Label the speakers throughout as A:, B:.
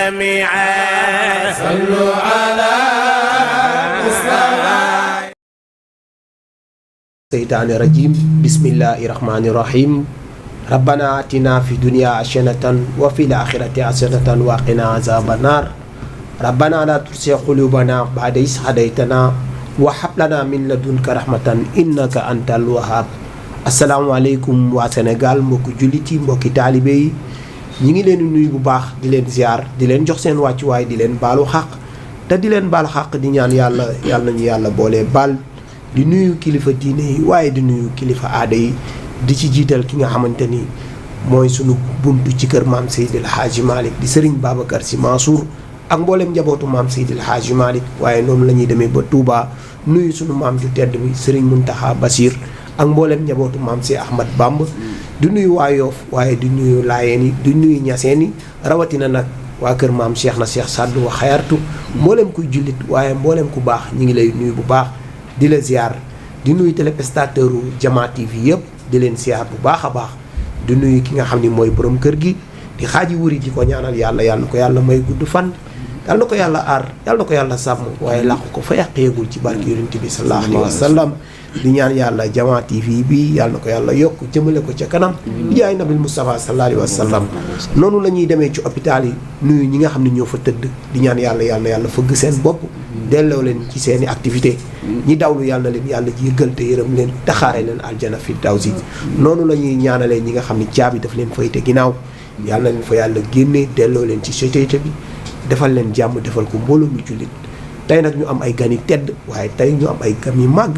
A: جميعا صلوا على مصطفى.
B: الشيطان الرجيم بسم الله الرحمن الرحيم ربنا آتنا في الدنيا حسنة وفي الآخرة حسنة وقنا عذاب النار ربنا لا تزغ قلوبنا بعد إذ هديتنا وهب لنا من لدنك رحمة إنك أنت الوهاب. asalaamaaleykum waa Sénégal mbokki jullit yi mbokki taalibe yi ñi ngi leen di nuyu bu baax di leen ziar di leen jox seen wàccuwaay di leen baalu xaq te di leen baalu xaq di ñaan yàlla nañu yàlla boole baal di nuyu kilifa diine yi waaye di nuyu kilifa aada yi di ci jiital ki nga xamante ni mooy sunu buntu ci kër maam Seydil Hadji Malick di Serigne Babacar Sy Mansour ak mboolem njabootu maam Seydil Hadji Malick waaye noonu la ñuy demee ba Touba nuyu sunu maam ju tedd bi Serigne Mountakha Bassir ak mboolem njabootu maam si Ahmad Bamba di nuyu waa Yoof waaye di nuyu Laayeen yi di nuyu Ñaseen yi rawatina nag waa kër maam Cheikh na Cheikh Saddu wa xayartu mboolem kuy jullit waaye mboolem ku baax ñi ngi lay nuyu bu baax di la ziar di nuyu téléspectateur u Jama TV yëpp di leen ziar bu baax a baax di nuyu ki nga xam ni mooy borom kër gi di xaaji wuri di ko ñaanal yàlla na ko yàlla may gudd fan yàlla na ko yàlla aar yàlla na ko yàlla sàmm waaye làqu ko fa yàqeegul ci barke yonent bi sallallahu alayhi wa sallam di ñaan yàlla Jama TV bi yàlla na ko yàlla yokk jëmale ko ca kanam di jaay nabil Moustapha sallallahu alayhi wa sallam noonu la ñuy demee ci hôpital yi nuyu ñi nga xam ne ñoo fa tëdd di ñaan yàlla fëgg seen bopp delloo leen ci seeni activité ñi dawlu yàlla na leen yàlla jéggal te yërëm leen taxaare leen aljana fi dawsi noonu la ñuy ñaanalee ñi nga xam ne caabi daf leen fayte ginnaaw yàlla na leen fa yàlla génnee delloo leen ci société bi defal leen jàmm defal ko mbooloo mu jullit tey nag ñu am ay gan yi tedd waaye tey ñu am ay gan yu màgg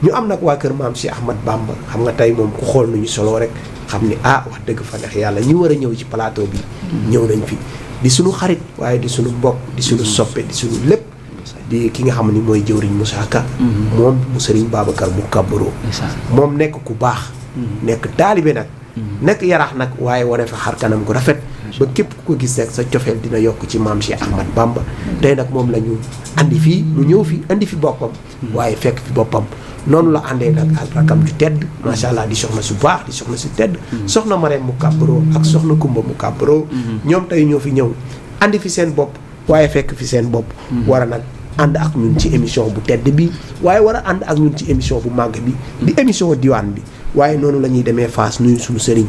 B: ñu am nag waa kër maam si Ahmad Bamba xam nga tey moom ku xool nu ñu soloo rek xam ni wax dëgg fa neex yàlla ñi war a ñëw ci plateau bi ñëw nañ fi di suñu xarit waaye di suñu mbokk di suñu soppe di suñu lépp di ki nga xam ni mooy jëwriñ Moussa Ka moom mu Serigne Babacar mu kabbaroo moom nekk ku baax nekk taalibe nag nekk yaraax nag waaye wane fa xar kanam gu rafet ba képp ku ko gis rek sa cofeel dina yokk ci maam Cheikh Ahmad Bamba tey nag moom la ñu andi fii mu ñëw fi andi fi boppam waaye fekk fi boppam noonu la àndee nag ak rakam ju tedd macha allah di soxna su baax di soxna su tedd soxna Marème mu kabbaroo ak soxna Kumba mu kabbaroo ñoom tey ñoo fi ñëw andi fi seen bopp waaye fekk fi seen bopp war a nag ànd ak ñun ci émission bu tedd bi waaye war a ànd ak ñun ci émission bu màgg bi di émission diwaan bi waaye noonu la ñuy demee Fass nuyu suñu sëriñ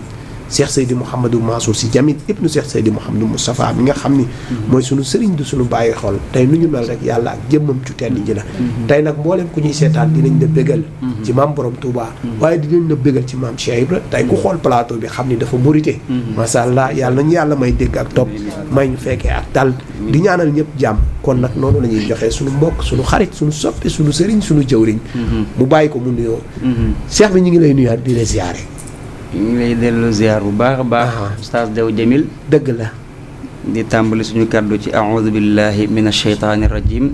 B: Cheikh Seydi Mouhamadou Mansour Sy Djamil ibnu Cheikh Seydi Mouhamadou Moustapha mi nga xam ni mooy suñu sëriñ du suñu bàyyi xol tey nu ñu mel rek yàlla ak jëmmam cu tedd ji la tey nag mboolem ku ñuy seetaan dinañ la bégal ci maam borom Touba waaye dinañ la bégal ci maam Cheikh Ibra tey ku xool plateau bi xam ni dafa mérité masha Allah yàlla nañu yàlla may dégg ak topp may ñu fekkee ak tal di ñaanal ñëpp jàmm kon nag noonu la ñuy joxee suñu mbokk suñu xarit suñu soppi suñu sëriñ suñu jëwriñ mu bàyyi ko mu nuyoo Cheikh bi ñu ngi lay nuyaat di la ziyaare
C: ñu ngi lay dellu ziar bu baax a baax Oustaz Diaw Jamil
B: dëgg la
C: di tàmbali suñu kàddu ci a'uudu billahi min ashaytaani rajim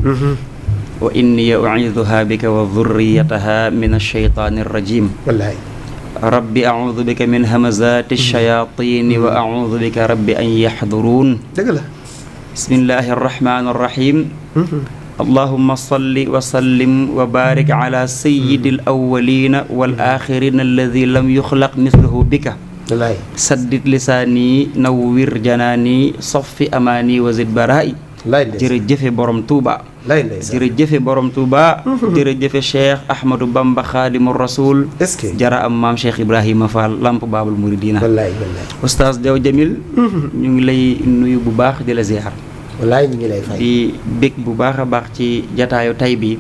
C: wa inni u'iiduha bika wa dhurriyataha min ashaytaani rajim
B: wallaay
C: rabbi a'uudu bika min hamazaati shayaatini wa a'uudu bika rabbi an yaxduruun
B: dëgg la
C: bismillahi arrahmaani arrahim allahumma salli wa sallim wa barik ala sayyidil awwalina wal axirina alladi lam yuxlaq misluhu bika
B: wallaay
C: saddid lisaani nawwir janaani soffi amaani wa zid baraa'i jërëjëfe borom Touba jërëjëfe borom Touba jërëjëfe Cheikh Ahmadou Bamba Xaadimu Rasul
B: est-ce que
C: jara am maam Cheikh Ibrahima Fall lamp baabul muridina
B: wallaay
C: Oustaz Diaw Jamil ñu ngi lay nuyu bu baax di la ziar
B: wallaay ñu ngi lay fay
C: di bég bu baax a baax ci jataayu tay bi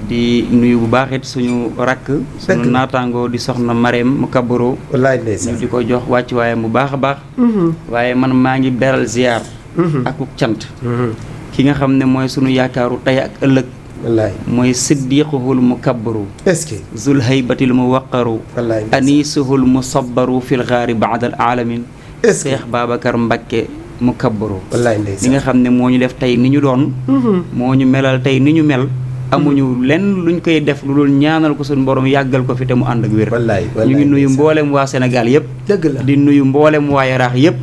C: di nuyu bu baax it suñu rakk suñu naataangoo di soxna Marème mu kabbaroo
B: wallaay ndeysaan
C: ñu di ko jox wàcc waaye bu baax a baax waaye man maa ngi beral ziar ak cant ki nga xam ne mooy sunu yaakaaru tey ak ëllëg
B: wallaay
C: mooy siddiquhul mu kabbaru
B: est-ce que
C: zul haybatil mu waqaru
B: wallaay
C: anisuhul mu sabbaru fil gaari baadal alamin
B: est-ce que
C: Cheikh Babacar Mbacké mu kabbaru
B: wallaay
C: li
B: ndeysaan
C: nga xam ne moo ñu def tey ni ñu doon moo ñu melal tey ni ñu mel amuñu lenn luñ koy def lu dul ñaanal ko suñu borom yàggal ko fi te mu ànd ak wér
B: wallaay
C: ñu ngi nuyu mboolem waa Sénégal yëpp
B: dëgg la
C: di nuyu mboolem waa Yaraax yëpp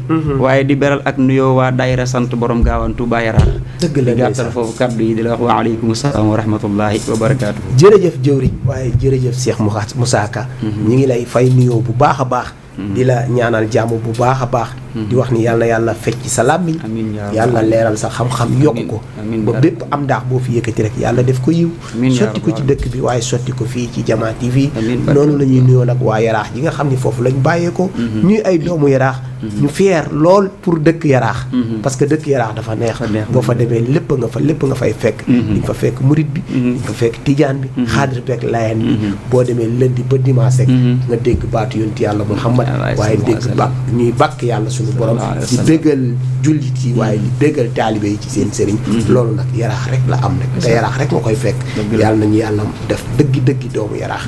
C: waaye di beral ak nuyoo waa daayira sant borom gaawaan Touba Yaraax
B: dëgg la
C: di gàttal foofu kaddu yi di la wax wa aleykum salaam wa rahmatullahi wa barakaatu.
B: jërëjëf jëwriñ waaye jërëjëf Cheikh Moussa Ka ñi ngi lay fay nuyoo bu baax a baax di la ñaanal jàmm bu baax a baax di wax ni yàlla na yàlla fecc sa làmmiñ yàlla leeral sa xam-xam yokk ko ba bépp am ndaax boo fi yëkkati rek yàlla def ko yiw sotti ko ci dëkk bi waaye sotti ko fii ci Jama TV noonu la ñuy nuyoo nag waa yaraax yi nga xam ni foofu lañ bàyyee ko ñuy ay doomu yaraax ñu fier lool pour dëkk yaraax parce que dëkk yaraax dafa neex boo fa demee lépp nga fay fekk di nga fa fekk murit bi di nga fa fekk tijaan bi xaadir beek layeen bi boo demee lundi ba dimanche rek nga dégg baatu yonent yàlla Muhammad waaye dégg bàkk ñuy bàkk yàlla suñu borom di béggal jullit yi waaye di béggal taalibe yi ci seen sëriñ loolu nag yaraax rek la am rek te yaraax rek nga koy fekk yàlla nañu yàlla def dëggi doomu yaraax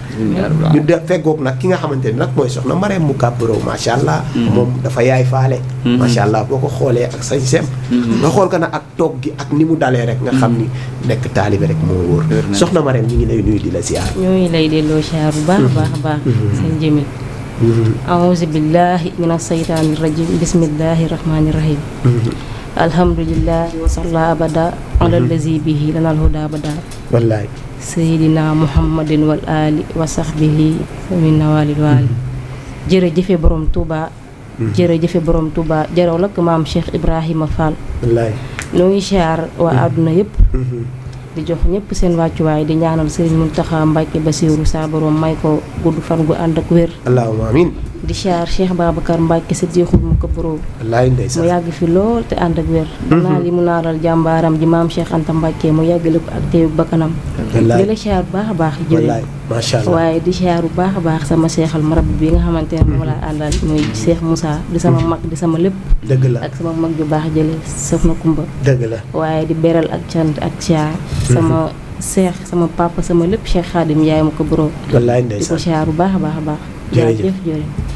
B: ñu def fekkoog nag ki nga xamante ni nag mooy soxna Marème mu kàbbaroo macha allah moom dafa yaay faale macha allah boo ko xoolee ak sañ sem nga xool ko nag ak toog gi ak ni mu dalee rek nga xam ni nekk taalibe rek moo wóor soxna Marème ñu ngi lay nuyu di la ziar
D: ñoo ngi lay delloo ziar bu baax baax baax seen jëmil a'uuzu billahi mina saytaani rajim bismillahi rahmaani rahim alhamdulillahi wa salla abada ala allazi bihi lanal huda abada
B: wallaay
D: sayidina muhammadin wal ali wa sahbihi min nawalil wali jërëjëfe borom Touba jërëjëfe borom Touba jaraw lak maam Cheikh Ibrahima Fall
B: wallaay
D: noo ngi siyaar waa àdduna yëpp di jox ñëpp seen wàccuwaay di ñaanal Serigne Mountakha Mbacké Bassirou sa borom may ko gudd fan gu ànd ak wér
B: allahumma amiin
D: di siyaar Cheikh Babacar Mbacké sa jeexul mu ko boroo
B: wallaay ndeysaan
D: mu yàgg fi lool te ànd ak wér naa li mu naaral jàmbaaram ji maam Cheikh Anta Mbacké mu yàggale ko ak teewu bakkanam di la siyaar bu baax a baax jërëjëf
B: macha allah
D: waaye di siyaar bu baax a baax sama seexal marab bi nga xamante ne moom laa àndal muy Cheikh Moussa di sama mag di sama lépp
B: dëgg la
D: ak sama mag ju baax jële Soxna Kumba
B: dëgg la
D: waaye di beral ak cant ak siyaar sama seex sama papa sama lépp Cheikh Khadim yaay ma ko boroo
B: wallaay
D: di ko
B: ndeysaan
D: siyaar bu baax a baax a baax
B: jërëjëf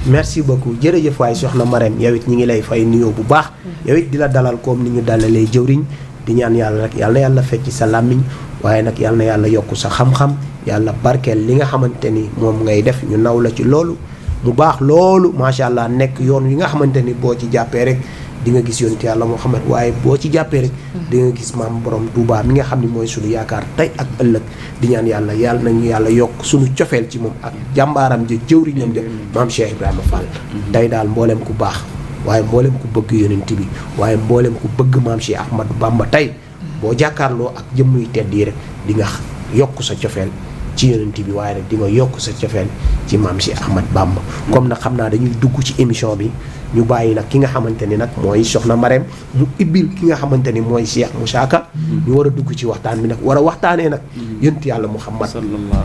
B: merci beaucoup jërëjëf waaye soxna Marème yow it ñi ngi lay fay nuyoo bu baax yow it di la dalal comme ni ñu dalalee jëwriñ di ñaan yàlla rek yàlla na yàlla fecc sa làmmiñ waaye nag yàlla na yàlla yokk sa xam-xam yàlla barkeel li nga xamante ni moom ngay def ñu naw la ci loolu mu baax loolu macha allah nekk yoon wi nga xamante ni boo ci jàppee rek di nga gis yonent yàlla Muhammad waaye boo ci jàppee rek di nga gis maam borom Touba mi nga xam ne mooy suñu yaakaar tey ak ëllëg di ñaan yàlla yàlla nañu yàlla yokk suñu cofeel ci moom ak jàmbaaram ja jëwriñam ja maam Cheikh Ibrahima Fall tey daal mboolem ku baax waaye mboolem ku bëgg yonent bi waaye mboolem ku bëgg maam Cheikh Ahmadou Bamba tey boo jàkkaarloo ak jëmm yu tedd yi rek di nga yokk sa cofeel ci yonent bi waaye rek di nga yokk sa cofeel ci maam Cheikh Ahmad Bamba comme nag xam naa dañuy dugg ci émission bi ñu bàyyi nag ki nga xamante ni nag mooy soxna Marème mu ibbil ki nga xamante ni mooy Cheikh Moussa Ka ñu war a dugg ci waxtaan bi nag war a waxtaanee nag yonent yàlla Muhammad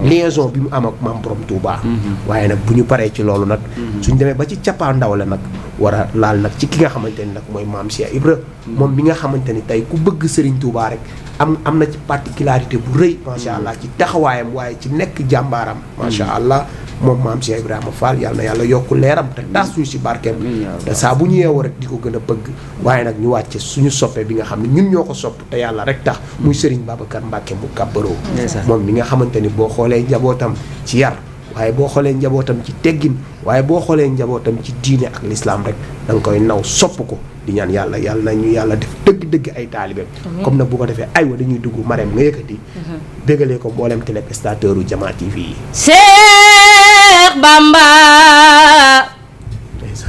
B: liaison bi mu am ak maam borom Touba waaye nag bu ñu paree ci loolu nag suñ demee ba ci cappaandaw la nag war a laal nag ci ki nga xamante ni nag mooy maam Cheikh Ibra moom bi nga xamante ni tey ku bëgg Serigne Touba rek am na ci particularité bu rëy macha allah ci taxawaayam waaye ci nekk jàmbaaram macha allah moom maam Cheikh Ibrahima Fall yàlla na yàlla yokk leeram te taas suñu si barkeem te saa bu ñu yeewoo rek di ko gën a bëgg waaye nag ñu wàcce suñu soppe bi nga xam ne ñun ñoo ko sopp te yàlla rek tax muy Serigne Babacar Mbacké mu kàbbaroo moom mi nga xamante ni boo xoolee njabootam ci yar waaye boo xoolee njabootam ci teggin waaye boo xoolee njabootam ci diine ak lislaam rek da nga koy naw sopp ko di ñaan yàlla yàlla nañu yàlla def dëgg-dëgg ay taalibeem comme nag bu ko defee aywa dañuy dugg Marème nga yëkkati bégalee ko mboolem téléspectateur u Jama TV yi
D: Cheikh Bamba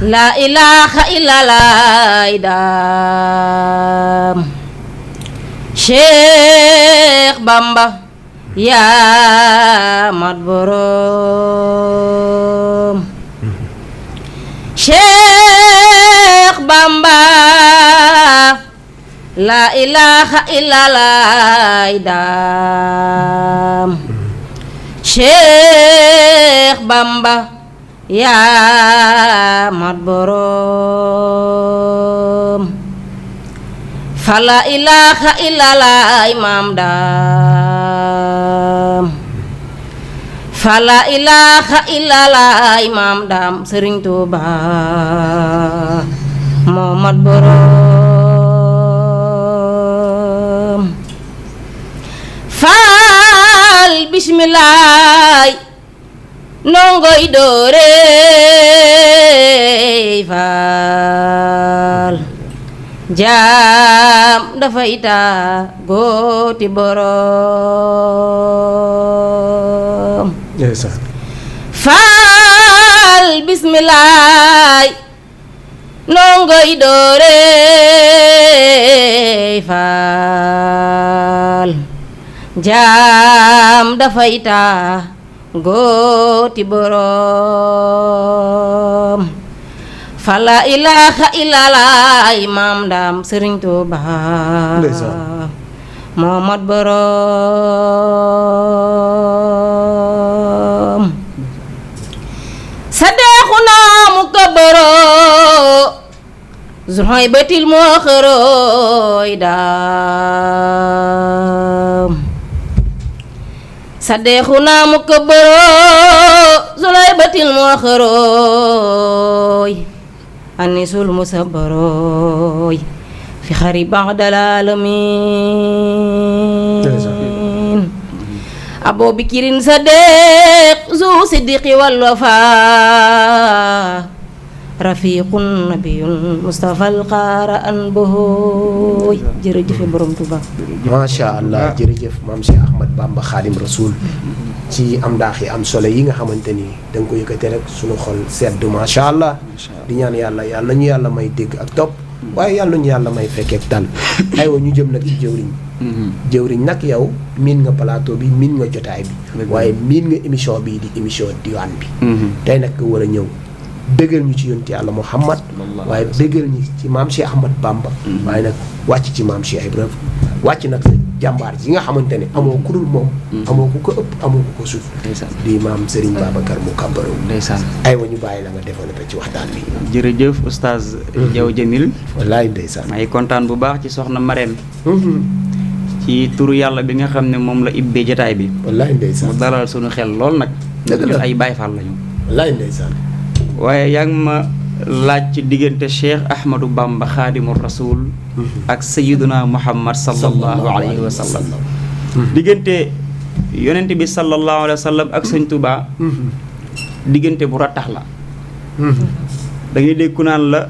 D: la ilaha illallah dam Cheikh Bamba yaa mat borom Cheikh Bamba la ilaha illallah dam Cheikh Bamba yaa mat borom fala ilaha illallah imam dam fala ilaha illallah imam dam Serigne Touba moo mat borom fal bismillah nongoy doore fal jaam dafay taa gooti borom fal bismillah nongoy doore faal jaam dafay taa gooti borom fala ilaha illallah maam Ndaam Sëriñ Tuuba Muhammad borom sadeexuna mu kabaro Zuhaybatil muaxaroy daam sadeexuna mu kabaro Zuhaybatil muaxaroy anisul musabaroy fi xari ba'dal alamin Abu Bikirin Sadiq zu siddiqi wal wafa rafiqun nabiyun Mustafa al qaara an boy jërëjëf borom Tuuba
B: macha allah jërëjëf maam Cheikh Ahmad Bamba Xaadim Rasul ci am ndaax yi am solo yi nga xamante ni da nga ko yëkkate rek suñu xol sedd macha allah di ñaan yàlla yàlla nañu yàlla may dégg ak topp waaye yàlla nañu yàlla may fekkeek dal aywa ñu jëm nag ci jëwriñ jëwriñ nag yow miin nga plateau bi miin nga jotaay bi waaye miin nga émission bii di émission diwaan bi tey nag nga war a ñëw bégal ñu ci yonent yàlla Muhammad waaye bégal ñu ci maam Cheikh Ahmad Bamba waaye nag wàcc ci maam Cheikh Ibrahima wàcc nag sa jàmbaar ji nga xamante ne amoo ku dul moom amoo ku ko ëpp amoo ku ko suuf di maam Serigne Babacar mu kàmbaro
C: ndeysaan
B: aywa ñu bàyyi la nga développé ci waxtaan bi
C: jërëjëf oustaz Diaw Jamil
B: wallaay ndeysaan
C: may kontaan bu baax ci soxna Marème ci turu yàlla bi nga xam ne moom la ibbee jotaay bi
B: wallaay ndeysaan
C: mu dalal suñu xel lool nag ñun ay Baay Faal lañu
B: wallaay ndeysaan
C: waaye yaa ngi ma laaj ci diggante Cheikh Ahmadou Bamba Xaadimu Rasul ak Sayyiduna Muhammad sallallahu alayhi wa sallam diggante yonent bi sallallahu alayhi wa sallam ak Sëñ Tuubaa diggante bu rattax la da ngay dégg ku naan la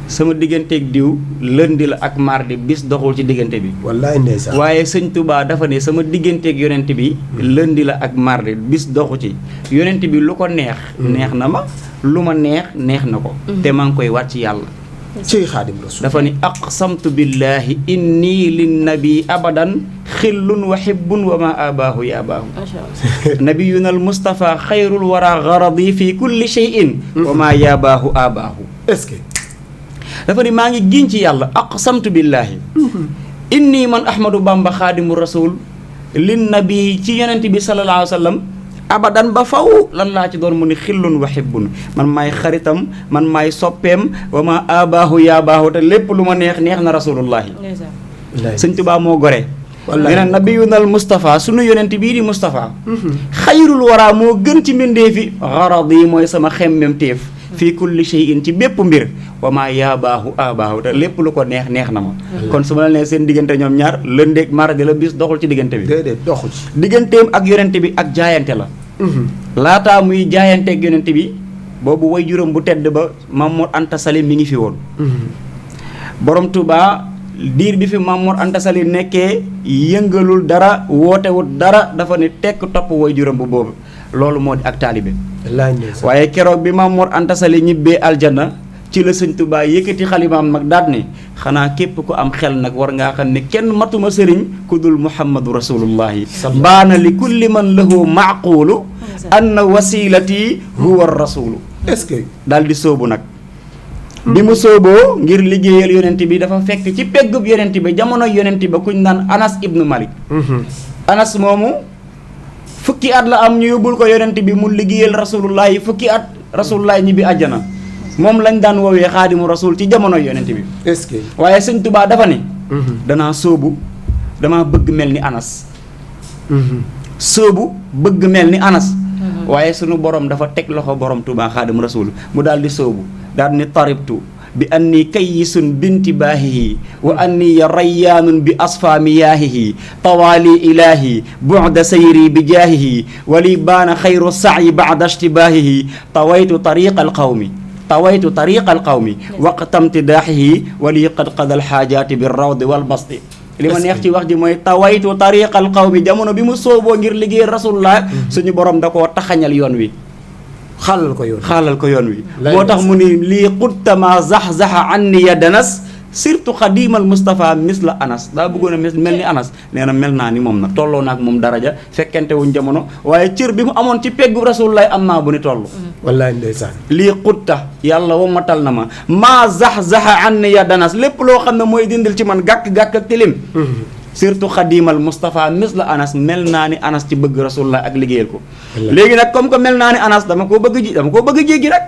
C: sama digganteeg diw lundi la ak mardi bis doxul ci diggante bi
B: wallaay ndeysaan
C: waaye Sëñ Tuubaa dafa ne sama digganteeg yonent bi lundi la ak mardi bis doxu ci yonent bi lu ko neex neex na ma lu ma neex neex na ko te maa ngi koy waat ci yàlla
B: ci Xaadim Rasul
C: dafa ni aqsamtu billahi inni linnabi abadan xillun wa hibbun wa ma abaahu ya abaahu nabiyuna al mustafa xayrul wara garadi fi kulli shay'in wa ma yabaahu abaahu
B: est-ce que
C: dafa ni maa ngi giñ ci yàlla aqsamtu billahi inni man Ahmadou Bamba Xaadimu Rasul linnabi ci yonent bi sallallahu alayhi wa sallam abadan ba faw lan laa ci doon mu ni xillun wa hibbun man maay xaritam man maay soppeem wa ma abaahu yaa baahu te lépp lu ma neex neex na rasulullahi Sëñ Tuubaa moo gore nee na nabiyunal Moustapha sunu yonent bii di Moustapha xayrul wara moo gën ci mbindeefi garadi mooy sama xemmem téef fii kulli shay'in ci bépp mbir wa maa yaa baahu abaahu te lépp lu ko neex neex na ma kon su ma la nee seen diggante ñoom ñaar lëndeeg mardi la bis doxul ci diggante bi
B: déedéet doxul ci
C: digganteem ak yonent bi ak jaayante la laataa muy jaayanteeg yonent bi boobu way juróom bu tedd ba Mamour Anta Sali mi ngi fi woon borom Touba diir bi fi Mamour Anta Sali nekkee yëngalul dara wootewut dara dafa ne tekk topp way juróom bu boobu loolu moo di ak taalibe waaye keroog bi Mamour Anta Sali ñibbee aljanna ci la Sëñ Tuubaa yëkkati xalimaam nag daat ne xanaa képp ku am xel nag war ngaa xam ne kenn matuma sëriñ ku dul muhammadu rasulullahi baana li kulli man lahu maaqulu anna wasilati huwa rasulu
B: est-ce que
C: daal di sóobu nag bi mu sóoboo ngir liggéeyal yonent bi dafa fekk ci peggub yonent bi jamono yonent ba kuñ naan Anas ibnu Malik Anas moomu fukki at la am ñu yóbbul ko yonent bi mu liggéeyal rasulullahi fukki at rasulullahi ñibbi àjjana moom lañ daan woowee xaadimu rasul ci jamono yonent bi
B: est-ce que
C: waaye Sëñ Tuubaa dafa ne danaa sóobu dama bëgg mel ni Anas sóobu bëgg mel ni Anas waaye sunu borom dafa teg loxo borom Tuubaa xaadimu rasul mu daal di sóobu daal ni taribtu bi anni kayyisun binti baahihi wa anni rayyaanun bi asfa miyaahihi tawaali ilaahi bu'da sayri bi jaahihi wali baana xayru sa'yi ba'da ishtibaahihi tawaytu tariqal qawmi waqtamti daaxihi wali qad qadal xaajaati bi rawdi wal basti li ma neex ci wax ji mooy tawaytu tariqal qawmi jamono bi mu sooboo ngir liggéey rasulullah suñu borom da koo taxañal yoon wi
B: xaalal ko yoon
C: xaalal ko yoon wi moo tax mu ni lii xuttama zax-zaxa anni ya danas surtout xadimal Moustapha mis la Anas daa bëggoon a mel ni Anas nee na mel naa ni moom nag tolloo naag moom daraja fekkente wuñ jamono waaye cër bi mu amoon ci peggu rasulullah am naa bu ni toll
B: wallaay ndeysaan
C: lii xutta yàlla wamatal na ma maa zax-zaxa anni ya danas lépp loo xam ne mooy dindil ci man gàkk-gàkk ak tilim surtout xadimal Moustapha mis la Anas mel naa ni Anas ci bëgg rasulullah ak liggéeyal ko léegi nag comme que mel naa ni Anas dama koo bëgg jéggi rek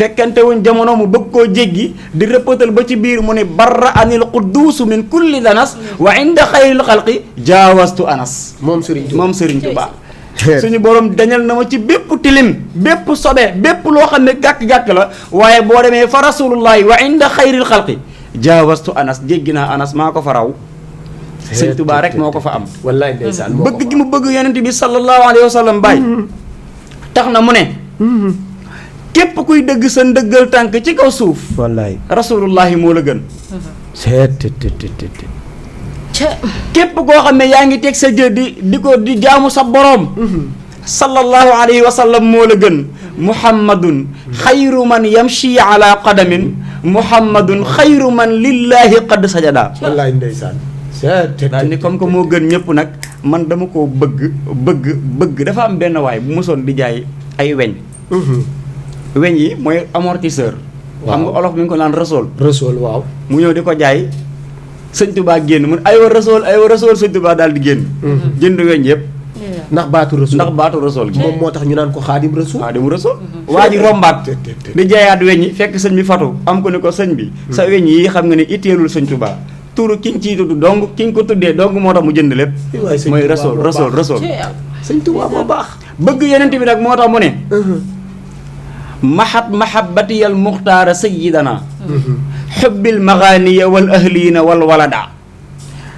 C: fekkante wuñ jamono mu bëgg koo jéggi di rëppatal ba ci biir mu ne barra anil qudduusu min kulli danas wa inda xayril xalqi jaawastu Anas moom Serigne Touba suñu borom dañal na ma ci bépp tilim bépp sobe bépp loo xam ne gàkk-gàkk la waaye boo demee fa rasulullahi wa inda xayril xalqi jaawastu Anas jéggi naa Anas maa ko fa raw Sëñ Touba rek moo ko fa am
B: wallaay ndeysaan
C: bëgg gi mu bëgg yonent bi sallallahu alayhi wa sallam bàyyi tax na mu ne képp kuy dëgg sa ndëggal tànk ci kaw suuf
B: wallaay
C: rasulullahi moo la gën képp koo xam ne yaa ngi teg sa jë di jaamu sa boroom sallallahu alayhi wa sallam moo la gën muhammadun xayru man yamshi ala qadamin muhammadun xayru man lillahi qad sajada
B: wallaay ndeysaan
C: daal ni comme que moo gën ñëpp nag man dama koo bëgg dafa am benn waay bu mosoon di jaay ay weñ weñ yi mooy amortisseur xam nga olof mi ngi ko naan rësool waaw mu ñëw di ko jaay sëñ Touba génn mun aywa rësool sëñ Touba daal di génn jënd weñ yëpp
B: ndax baatu rësool
C: gi
B: moom moo tax ñu naan ko xaadim rësool
C: waa ji rombaat di jaayaat weñ yi fekk sëñ bi fatu am ko ni ko sëñ bi sa weñ yi xam nga ne itteelul sëñ Touba turu ki nga ciy tudd donc ki nga ko tuddee donc moo tax mu jënd lépp mooy rësool
B: sëñ Touba moo baax
C: bëgg yeneen bi nag moo tax mu ne mahabbatiyal muxtaara sayyidana xubbil maxaaniya wal ahliina wal walada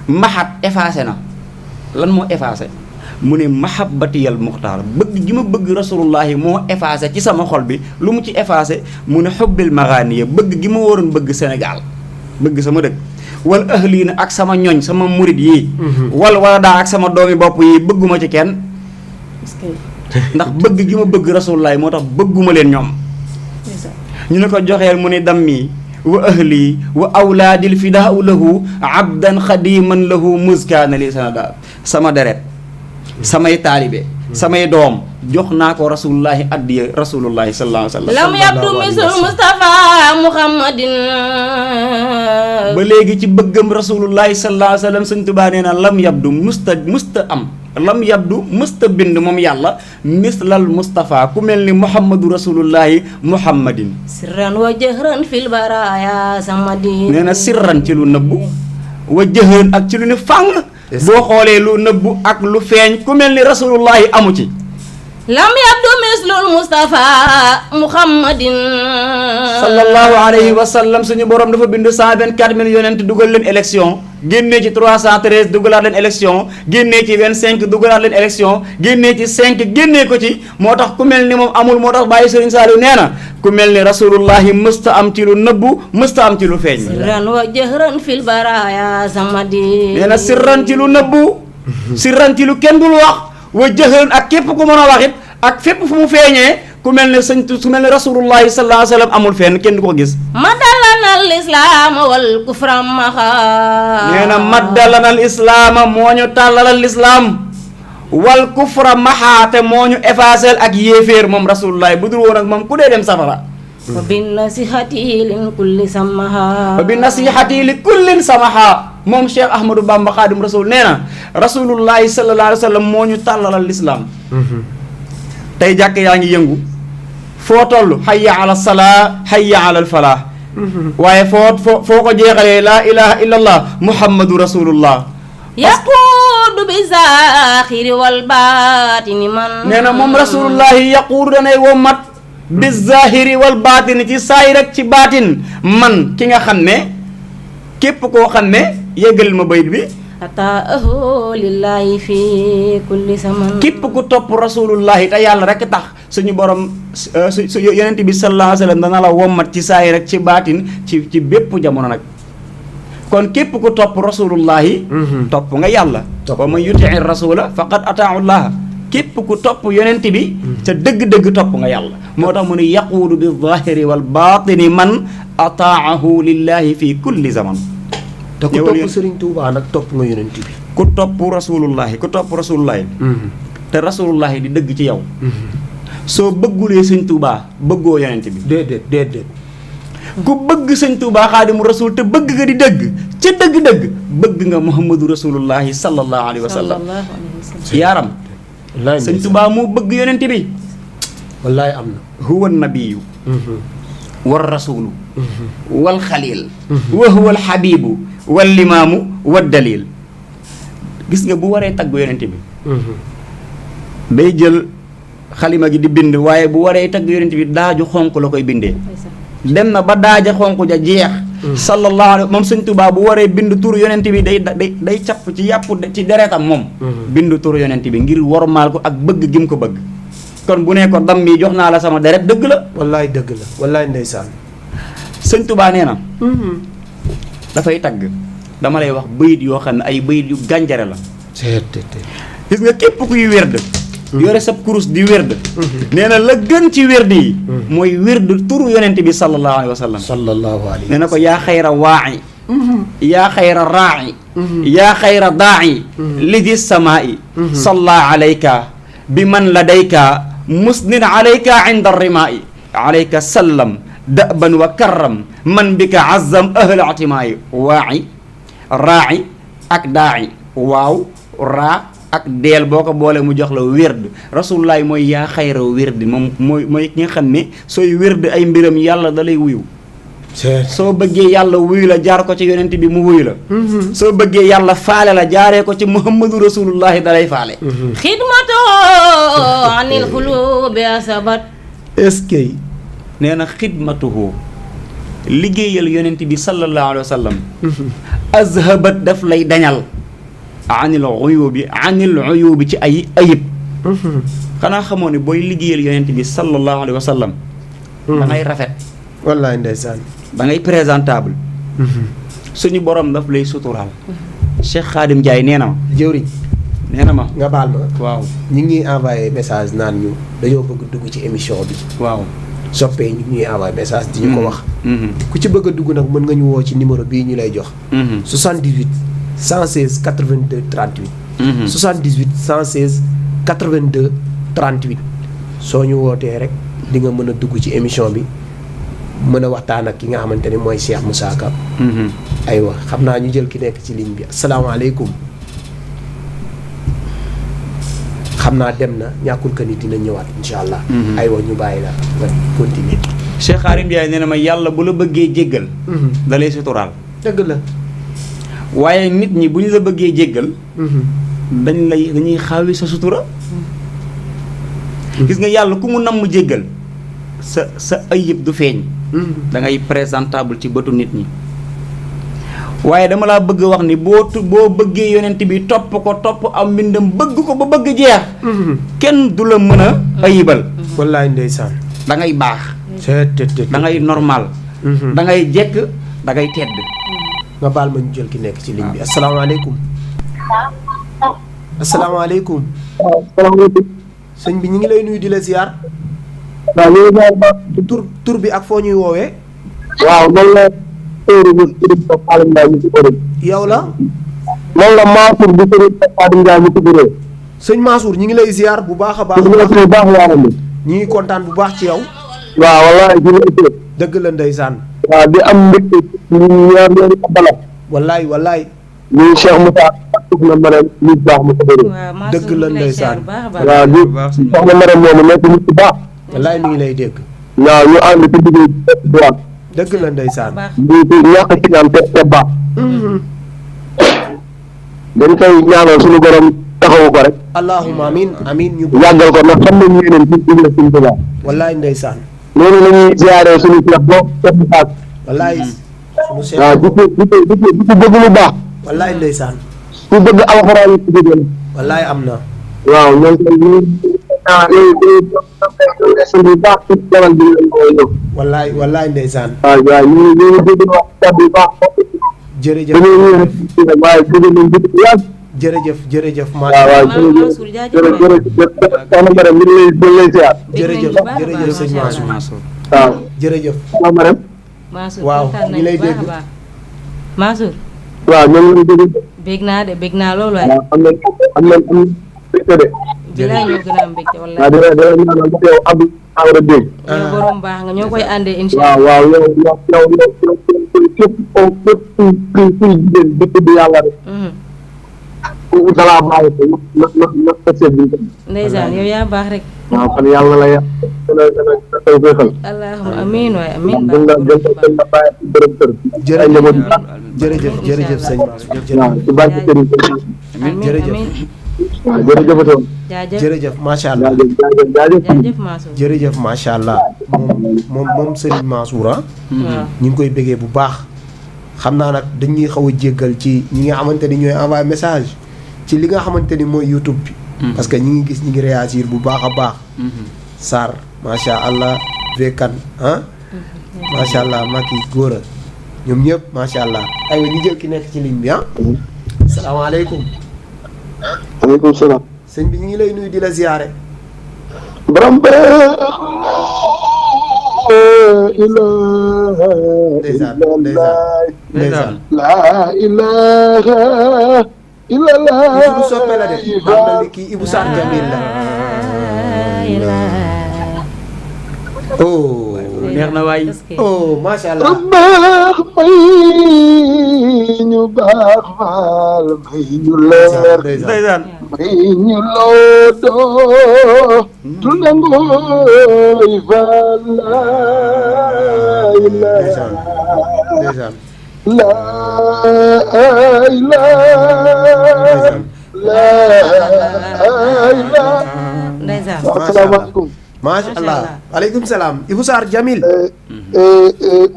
C: mahat effacé na lan moo effacé mu ne mahabbatiyal muxtaara bëgg gi ma bëgg rasulullahi moo effacé ci sama xol bi lu mu ci effacé mu ne xubbil maxaaniya bëgg gi ma waroon bëgg Sénégal bëgg sama dëkk wal ahliina ak sama ñoñ sama murit yi wal walada ak sama doomi bopp yi bëgguma ci kenn ndax bëgg gi ma bëgg rasulullahi moo tax bëgguma leen ñoom ñu ne ko joxeel mu ni dammi wa ahli wa awlaadil fidaau lahu abdan xadiman lahu muskaana li sanada sama deret samay taalibe samay doom jox naa ko rasulullahi addiya rasulullahi sallallahu alayhi wa sallam
D: lam yabdu misl Mustafa Muhammadin
C: ba léegi ci bëggam rasulullahi sallallahu alayhi wa sallam Sëñ Tuubaa nee na lam yabdu musta am lam yabdu mësta bind moom yàlla mislal Mustafa ku mel ni Muhammadu rasulullahi Muhammadin
D: sirran wa jëhran fil baraya samadi
C: nee na sirran ci lu nëbbu wa jëhran ak ci lu ni fàng boo xoolee lu nëbbu ak lu feeñ ku mel ni rasulullahi amu ci
D: lam yabdu mislul Mustafa Muhammadin
C: sallallahu alayhi wa sallam suñu borom dafa bind 124 000 yonent dugal leen élection génnee ci 313 dugalaat leen élection génnee ci 25 dugalaat leen élection génnee ci 5 génnee ko ci moo tax ku mel ni moom amul moo tax bàyyi Serigne Saliou nee na ku mel ni rasulullahi mësta am ci lu nëbbu mësta am ci lu feeñ
D: sirran wa jëhran fil baraya samadi
C: nee na sirran ci lu nëbbu sirran ci lu kenn dul wax wa jëhran ak képp ku mën a wax it ak fépp fu mu feeñee ku mel ne su mel ne rasulullahi sallallahu alayhi wa sallam amul fenn kenn du ko gis
D: maddalana al islaama wal kufra maxa
C: nee na maddalana al islaama moo ñu tàllalal lislaam wal kufra maxaate moo ñu effacé ak yéeféer moom rasulullahi bu dul woon ak moom ku dee dem safara
D: wa bi nasihati lin kulli samaha
C: wa bi nasihati li kullin samaha moom Cheikh Ahmadou Bamba Khadim Rasoul nee na rasulullahi sallallahu alayhi wa sallam moo ñu tàllalal lislaam tey jàkk yaa ngi yëngu foo toll hayya ala salaa hayya ala al falaa waaye foo ko jeexalee laa ilaha illa allah muhammadu rasulullah
D: yaquudu bi zaaxiri wal baatini man
C: nee na moom rasulullahi yaquudu danay wommat bi zahiri wal baatini ci saayir ak ci baatin man ki nga xam ne képp koo xam ne yëgal ma bayit bi
D: ataahu lillahi fi kulli zaman
C: képp ku topp rasulullahi te yàlla rek tax suñu borom su yonent bi sallallahu alayhi wa sallam dana la wommat ci saayir ak ci baatin ci bépp jamono nag kon képp ku topp rasulullahi topp nga yàlla wa man yutii rasula faqad ataahu llaha képp ku topp yonent bi ca dëgg-dëgg topp nga yàlla moo tax mu ne yaquulu bi zahiri wal baatini man ataahu lillahi fi kulli zaman
B: te ku topp Serigne Touba nag topp nga yonent bi
C: ku topp rasulullahi te rasulullahi di dëgg ci yow soo bëggulee sëñ Touba bëggoo yonent bi
B: déedéet
C: ku bëgg sëñ Touba xaadimu rasul te bëgg nga di dëgg ca dëgg-dëgg bëgg nga muhammadu rasulullahi sallallahu alayhi wa sallam yaaram sëñ Touba moo bëgg yonent bi
B: wallaay am na
C: huwa nabiyu wal rasulu wal xalil wa huwa al xabibu wal limaamu wad dalil gis nga bu waree tagg yonent bi day jël xalima gi di bind waaye bu waree tagg yonent bi daaju xonq la koy bindee dem na ba daaja xonq ja jeex sallallahu alayhi moom sëñ Tuubaa bu waree bind tur yonent bi day capp ci yàpp ci deretam moom bind tur yonent bi ngir wormaal ko ak bëgg gi mu ko bëgg kon bu ne ko dam mi jox naa la sama deret dëgg la
B: wallaay dëgg la wallaay ndeysaan
C: sëñ Tuubaa nee na dafay tagg dama lay wax bayit yoo xam ne ay bayit yu gànjare la gis nga képp kuy wérd yore sab kurus di wérd nee na la gën ci wérd yi mooy wérd turu yonent bi sallallahu alayhi wa sallam
B: sallallahu alayhi
C: nee na ko yaa xayra waa'i yaa xayra raa'i yaa xayra daa'i lidi samaa'i salla alayka bi man ladayka musnin alayka inda rimaa'i alayka sallam da'ban wa karram man bika azzam ahl atimaa'i waa'i raa'i ak daa'i waaw raa ak deel boo ko boole mu jox la wérd rasulullah mooy yaa xayra wérd moom mooy ki nga xam ne sooy wérd ay mbiram yàlla da lay wuyu soo bëggee yàlla wuyu la jaar ko ci yonent bi mu wuyu la soo bëggee yàlla faale la jaaree ko ci muhammadu rasulullahi da lay faale
D: xidmato anil xulubi asabat
B: est-ce que
C: nee na xidmatuhu liggéeyal yonent bi sallallahu alayhi wa sallam azhabat daf lay dañal anil uyubi ci ay ayib xanaa xamoo ne booy liggéeyal yonent bi sallallahu alayhi wa sallam da ngay rafet
B: wallaay ndeysaan
C: da ngay présentable suñu borom daf lay suturaal Cheikh Khadim Ndiaye nee na ma
B: jëwriñ
C: nee na ma
B: nga baal ma
C: waaw
B: ñi ngi envoyé message naan ñu dañoo bëgg dugg ci émission bi
C: waaw
B: soppee ñu ñuy envoyé message di ñu ko wax ku ci bëgg a dugg nag mën nga ñu woo ci numéro bii ñu lay jox 78 116 82 38 78 116 82 38 soo ñu wootee rek di nga mën a dugg ci émission bi mën a waxtaan ak ki nga xamante ne mooy Cheikh Moussa Ka aywa xam naa ñu jël ki nekk ci ligne bi asalaamaaleykum xam naa dem na ñàkkul que ni dina ñëwaat incha allah aywa ñu bàyyi la nga continuer
C: Cheikh Khadim Ndiaye nee na ma yàlla bu la bëggee jéggal da lay suturaal
B: dëgg la
C: waaye nit ñi bu ñu la bëggee jéggal dañuy xaawi sa sutura gis nga yàlla ku mu namm jéggal sa ayib du feeñ da ngay présentable ci bëtu nit ñi waaye dama laa bëgg wax ni boo bëggee yonent bi topp ko topp am mbindam bëgg ko ba bëgg jeex kenn du la mën a ayibal
B: wallaay ndeysaan
C: da ngay baax da ngay normal da ngay jekk da ngay tedd
B: nga baal ma ñu jël ki nekk ci ligne bi asalaamaaleykum asalaamaaleykum sëñ bi ñu ngi lay nuyu di la ziar tur bi ak foo ñuy woowee
E: waaw man la
B: yow la
E: man la Mansour bi Serigne Khadim Ndiaye mu tuddee
B: sëñ Mansour ñu ngi lay ziar bu baax a baax
E: ñu
B: ngi kontaan bu baax ci yow
E: waaw wallaay
B: dëgg la ndeysaan
E: waaw di am mbégte ñaar ñaari abala
B: wallaay wallaay
E: ñu Cheikh Moussa soxna Marème nit baax mu ko bëri
B: dëgg la ndeysaan
E: waaw di soxna Marème moomu nekk nit bu baax
B: wallaay mi ngi lay dégg
E: waaw ñu ànd ci liggéey bi
B: dëgg la ndeysaan
E: di ñàkk ci ñaan te baax dañ koy ñaanal suñu borom taxawu ko rek
B: allahumma amin amin ñu
E: yàggal ko ndax xam nañ yéeneen ci digle suñu tubaab
B: wallaay ndeysaan
E: noonu la ñuy ziaree suñu Cheikh boo Cheikh Moussa
B: wallaay suñu
E: waaw di ko bëgg lu baax
B: wallaay ndeysaan
E: ku bëgg alxuraan yi ci dëggal
B: wallaay am na
E: waaw ñoom ñu baax ci jamal bi ñu
B: wallaay wallaay ndeysaan
E: waaw waaw ñu dégg wax bu baax
B: jërëjëf
E: waaye dégg nañ bu yàgg
B: jërëjëf
E: waaw
D: Mansour jaajëf
E: soxna Marème ñu ngi lay ziar.
B: jërëjëf sëñ Mansour
E: waaw
B: jërëjëf
E: soxna Marème.
D: Mansour
B: waaw
D: kontaan
B: ñi lay
D: nañu bu baax
B: dégg.
D: a baax Mansour
E: waaw ñoom ñu ngi dégg.
D: bég naa de bég naa loolu waaye
E: waaw am nañ mbégte de.
D: bilaay ñoo gën a am mbégte
E: waaw
D: wallaay
E: dina ñaanal ba yow Abdou Awra dégg.
D: yow borom baax nga ñoo koy àndee incha
E: waaw
D: allah
E: waaw yow képp kuy jigéen di tudd yàlla rek. dalaa bàyyi ko na seet bi.
D: ndeysaan yow yaa baax rek
E: waaw kon yàlla la yàlla dana koy féexal.
D: allahumma amiin waaye amiin
E: gën nga bàyyi ci bërëb kër. ay njaboot yu baax.
B: jërëjëf sëñ Mansour
E: waaw ci barke Serigne
D: amiin
B: jërëjëf.
D: amiin
E: waaw jërëjëf
D: jaajëf
B: jërëjëf macha allah
D: jaajëf Mansour
B: jërëjëf macha allah moom Serigne Mansour
D: waaw
B: ñu ngi koy bëggee bu baax xam naa nag dañuy xaw a jéggal ci ñi nga xamante ni ñooy envoyé message ci li nga xamante ni mooy YouTube bi. parce que ñi ngi gis ñi ngi réagir bu baax a baax. Sarr macha allah Vekan macha allah Maki Góora ñoom ñëpp macha allah aywa ñu jël ki nekk ci ligne bi salaamaaleykum.
E: aleykum salaam.
B: sëñ bi ñu ngi lay nuyu di la ziyaare.
E: borom bee.
B: ndeysaan
E: laa ilaaha illallah.
B: Ibou soppe la de xam na ni kii Ibou Sarr Jamil la. oh
C: neex na waay.
B: oh macha allah.
E: baax may ñu baax faal may ñu leer.
C: ndeysaan
E: may ñu loodoo. tu nangooy faal laa ilaaha.
B: ndeysaan
E: laa ilaaha. laa ilaaha.
D: ndeysaan
E: asalaamaaleykum.
B: macha allah waaleykum salaam Ibou Sarr Jamil.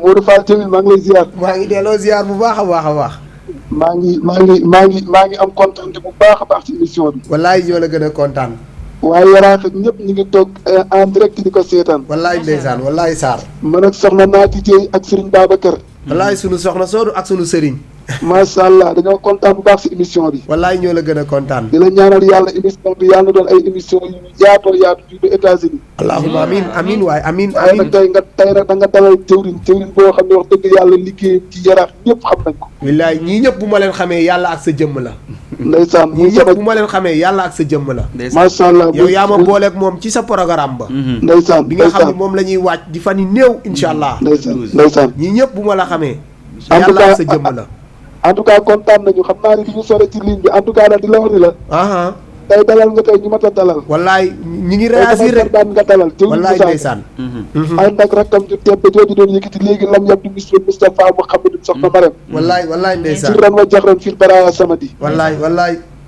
E: Modou Fall Jamil maa ngi lay ziar.
B: maa ngi delloo ziar bu baax a baax a baax.
E: maa ngi am kontaan bu baax a baax ci émission bi.
B: wallaay ñoo la gën a kontaan.
E: waaye yaraax ak ñëpp ñu ngi toog en direct di ko seetaan.
B: wallaay ndeysaan wallaay Sarr.
E: man ak soxna Naati Dieye ak Serigne Babacar.
B: wallaay sunu soxna Soodu ak sunu sëriñ.
E: macha allah dañoo kontaan bu baax ci émission bi.
B: wallaay ñoo la gën a kontaan.
E: di la ñaanal yàlla émission bi yàlla na doon ay émission yu yaatoo yaatu fii ba États-Unis.
B: allahumma amiin amiin waay amiin
E: waaye nag
B: amiin.
E: tey nag da nga dalal jëwriñ boo xam ne wax dëgg yàlla liggéeyam ci yaraax ñëpp xam nañ ko.
B: wallaay ñii ñëpp bu ma leen xamee yàlla ak sa jëmm la.
E: ndeysaan muy
B: ñii
E: sama
B: ñëpp bu ma leen xamee yàlla ak sa jëmm la.
E: macha allah
B: yow yaa ma booleeg moom ci sa programme ba.
E: ndeysaan
B: bi nga xam ne moom la ñuy wàcc di fan yi néew incha allah.
E: ndeysaan
B: ñii ñëpp bu ma la xamee.
E: En tout
B: yàlla ak
E: cas,
B: sa jëmm la.
E: en tout cas kontaan nañu xam naa ne du ñu sore ci ligne bi en tout cas nag di la wax ni la
B: aha
E: tey dalal nga tey ñu mat a dalal.
B: wallaay ñi ngi réagir rek.
E: daan nga dalal jëwriñ
B: wallaay
E: Moussa
B: ndeysaan.
E: ànd ak rakkam ju tedd jooju doon yëkkati léegi lam yabdu mislu Moustapha Mouhamadou soxna Marème
B: wallaay ndeysaan.
E: sirran wa jaxran fil baraya samadi
B: wallaay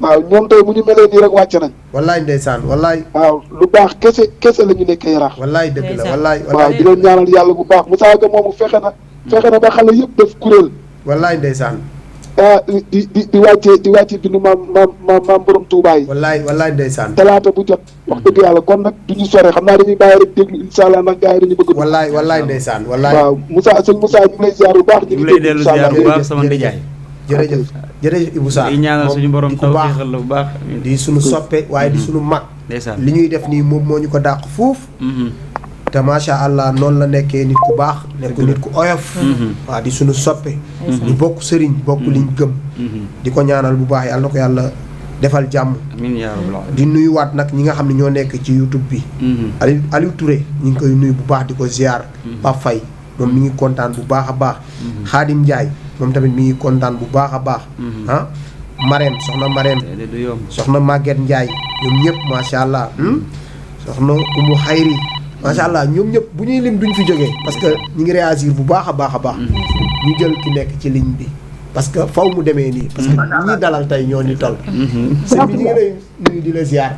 E: waaw ñoom tey bu ñu melee nii rek wàcc nañ.
B: wallaay ndeysaan wallaay.
E: waaw lu baax kese la ñu nekkee yaraax.
B: wallaay dëgg la wallaay.
E: waaw di leen ñaanal yàlla bu baax Moussa Ka moomu fexe na ba xale yëpp def kuréel.
B: wallaay ndeysaan.
E: di wàccee bindu maam borom Touba yi.
B: wallaay ndeysaan.
E: talaata bu jot wax dëgg yàlla kon nag du ñu sore xam naa dañuy bàyyi rek déglu incha allah ndax gars yi dañu bëgg.
B: wallaay ndeysaan wallaay.
E: waaw sëñ Moussa ñu ngi lay ziar bu baax.
C: ñu ngi lay dellu ziar bu baax sama ndijaay.
B: jërëjëf Ibou Sarr.
C: di ñaanal suñu borom tawfeexal la bu baax.
B: di suñu soppe waaye di suñu mag.
C: ndeysaan
B: li ñuy def nii moom moo ñu ko dàq fuuf. te macha allah noonu la nekkee nit ku baax nekk nit ku oyof. waaw di suñu soppe. ñu bokk sëriñ bokk liñ gëm. di ko ñaanal bu baax yàlla na ko yàlla defal jàmm.
C: amiin yaa rabbal aalamiin.
B: di nuyuwaat nag ñi nga xam ne ñoo nekk ci YouTube bi. Aliou Touré ñu ngi koy nuyu bu baax di ko ziar. Pape Faye moom mi ngi kontaan bu baax a baax. Khadim Ndiaye moom tamit mi ngi kontaan bu baax a baax. Marème soxna Marème. soxna Maguette Ndiaye ñoom ñëpp macha allah. soxna Umu Xayri macha allah ñoom ñëpp bu ñuy lim duñ fi jógee parce que ñu ngi réagir bu baax a baax a baax. ñu jël ki nekk ci ligne bi parce que faw mu demee nii. parce que ñi dalal tey ñoo ni toll. sëñ bi ñu ngi lay nuyu di la ziar.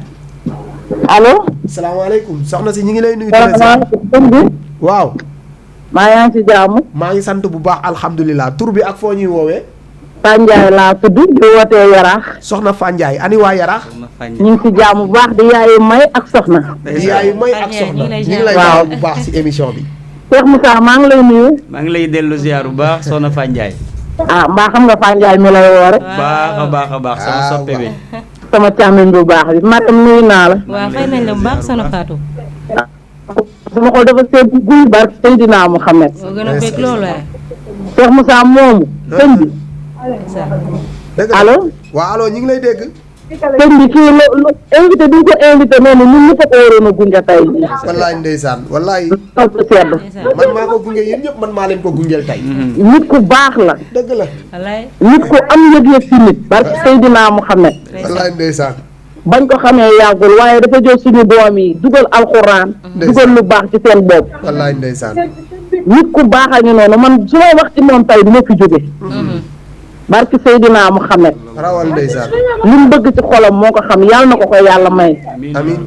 F: allo.
B: salaamaaleykum soxna si ñu ngi lay nuyu di la ziar. waaw.
F: maa ngi ci jàmm.
B: maa ngi sant bu baax alhamdulilah tur bi ak foo ñuy woowee.
F: Fandiaye laa tudd di wootee Yaraax.
B: soxna Fandiaye ani waa Yaraax.
F: ñu ngi ci jàmm bu baax di yaayu may ak soxna.
B: di yaayu may ak soxna ñu ngi lay
F: waaw
B: bu baax ci émission bi.
F: Cheikh Moussa maa ngi lay nuyu.
C: maa ngi lay dellu ziar bu baax soxna Fandiaye.
F: ah mbaa xam nga Fane Ndiaye mi lay woore.
C: baax a baax sama soppe bi.
F: sama càmmiñ bu baax bi Matam nuyu naa la.
D: waaw fay nañ la bu baax soxna Fatou.
F: sama xol dafa seet guy barke Seydina Mouhamed.
D: moo gën a bëgg loolu waaye.
F: Cheikh Moussa moomu sëñ bi. allo.
B: waaw allo ñu ngi lay dégg.
F: sëñ bi kii invité bi ñu ko invité noonu ñun ñëpp a ko waroon a gunge tey.
B: wallaay ndeysaan wallaay.
F: xol bu sedd.
B: man maa ko gunge yéen ñëpp man maa leen ko gungeel tey.
F: nit ku baax la.
B: dëgg la.
D: wallaay.
F: nit ku am yëg-yëg ci nit. barke Seydina Mouhamed.
B: wallaay ndeysaan.
F: bañ ko xamee yàggul waaye dafa jël suñu doom yi dugal alxuraan. dugal lu baax ci seen bopp.
B: wallaay ndeysaan.
F: nit ku baax a ngi noonu man su may wax ci moom tey du ma fi jóge. barke Seydina Mouhamed.
B: rawal ndeysaan.
F: li mu bëgg ci xolam moo ko xam yàlla na ko koy yàlla may.
B: amiin.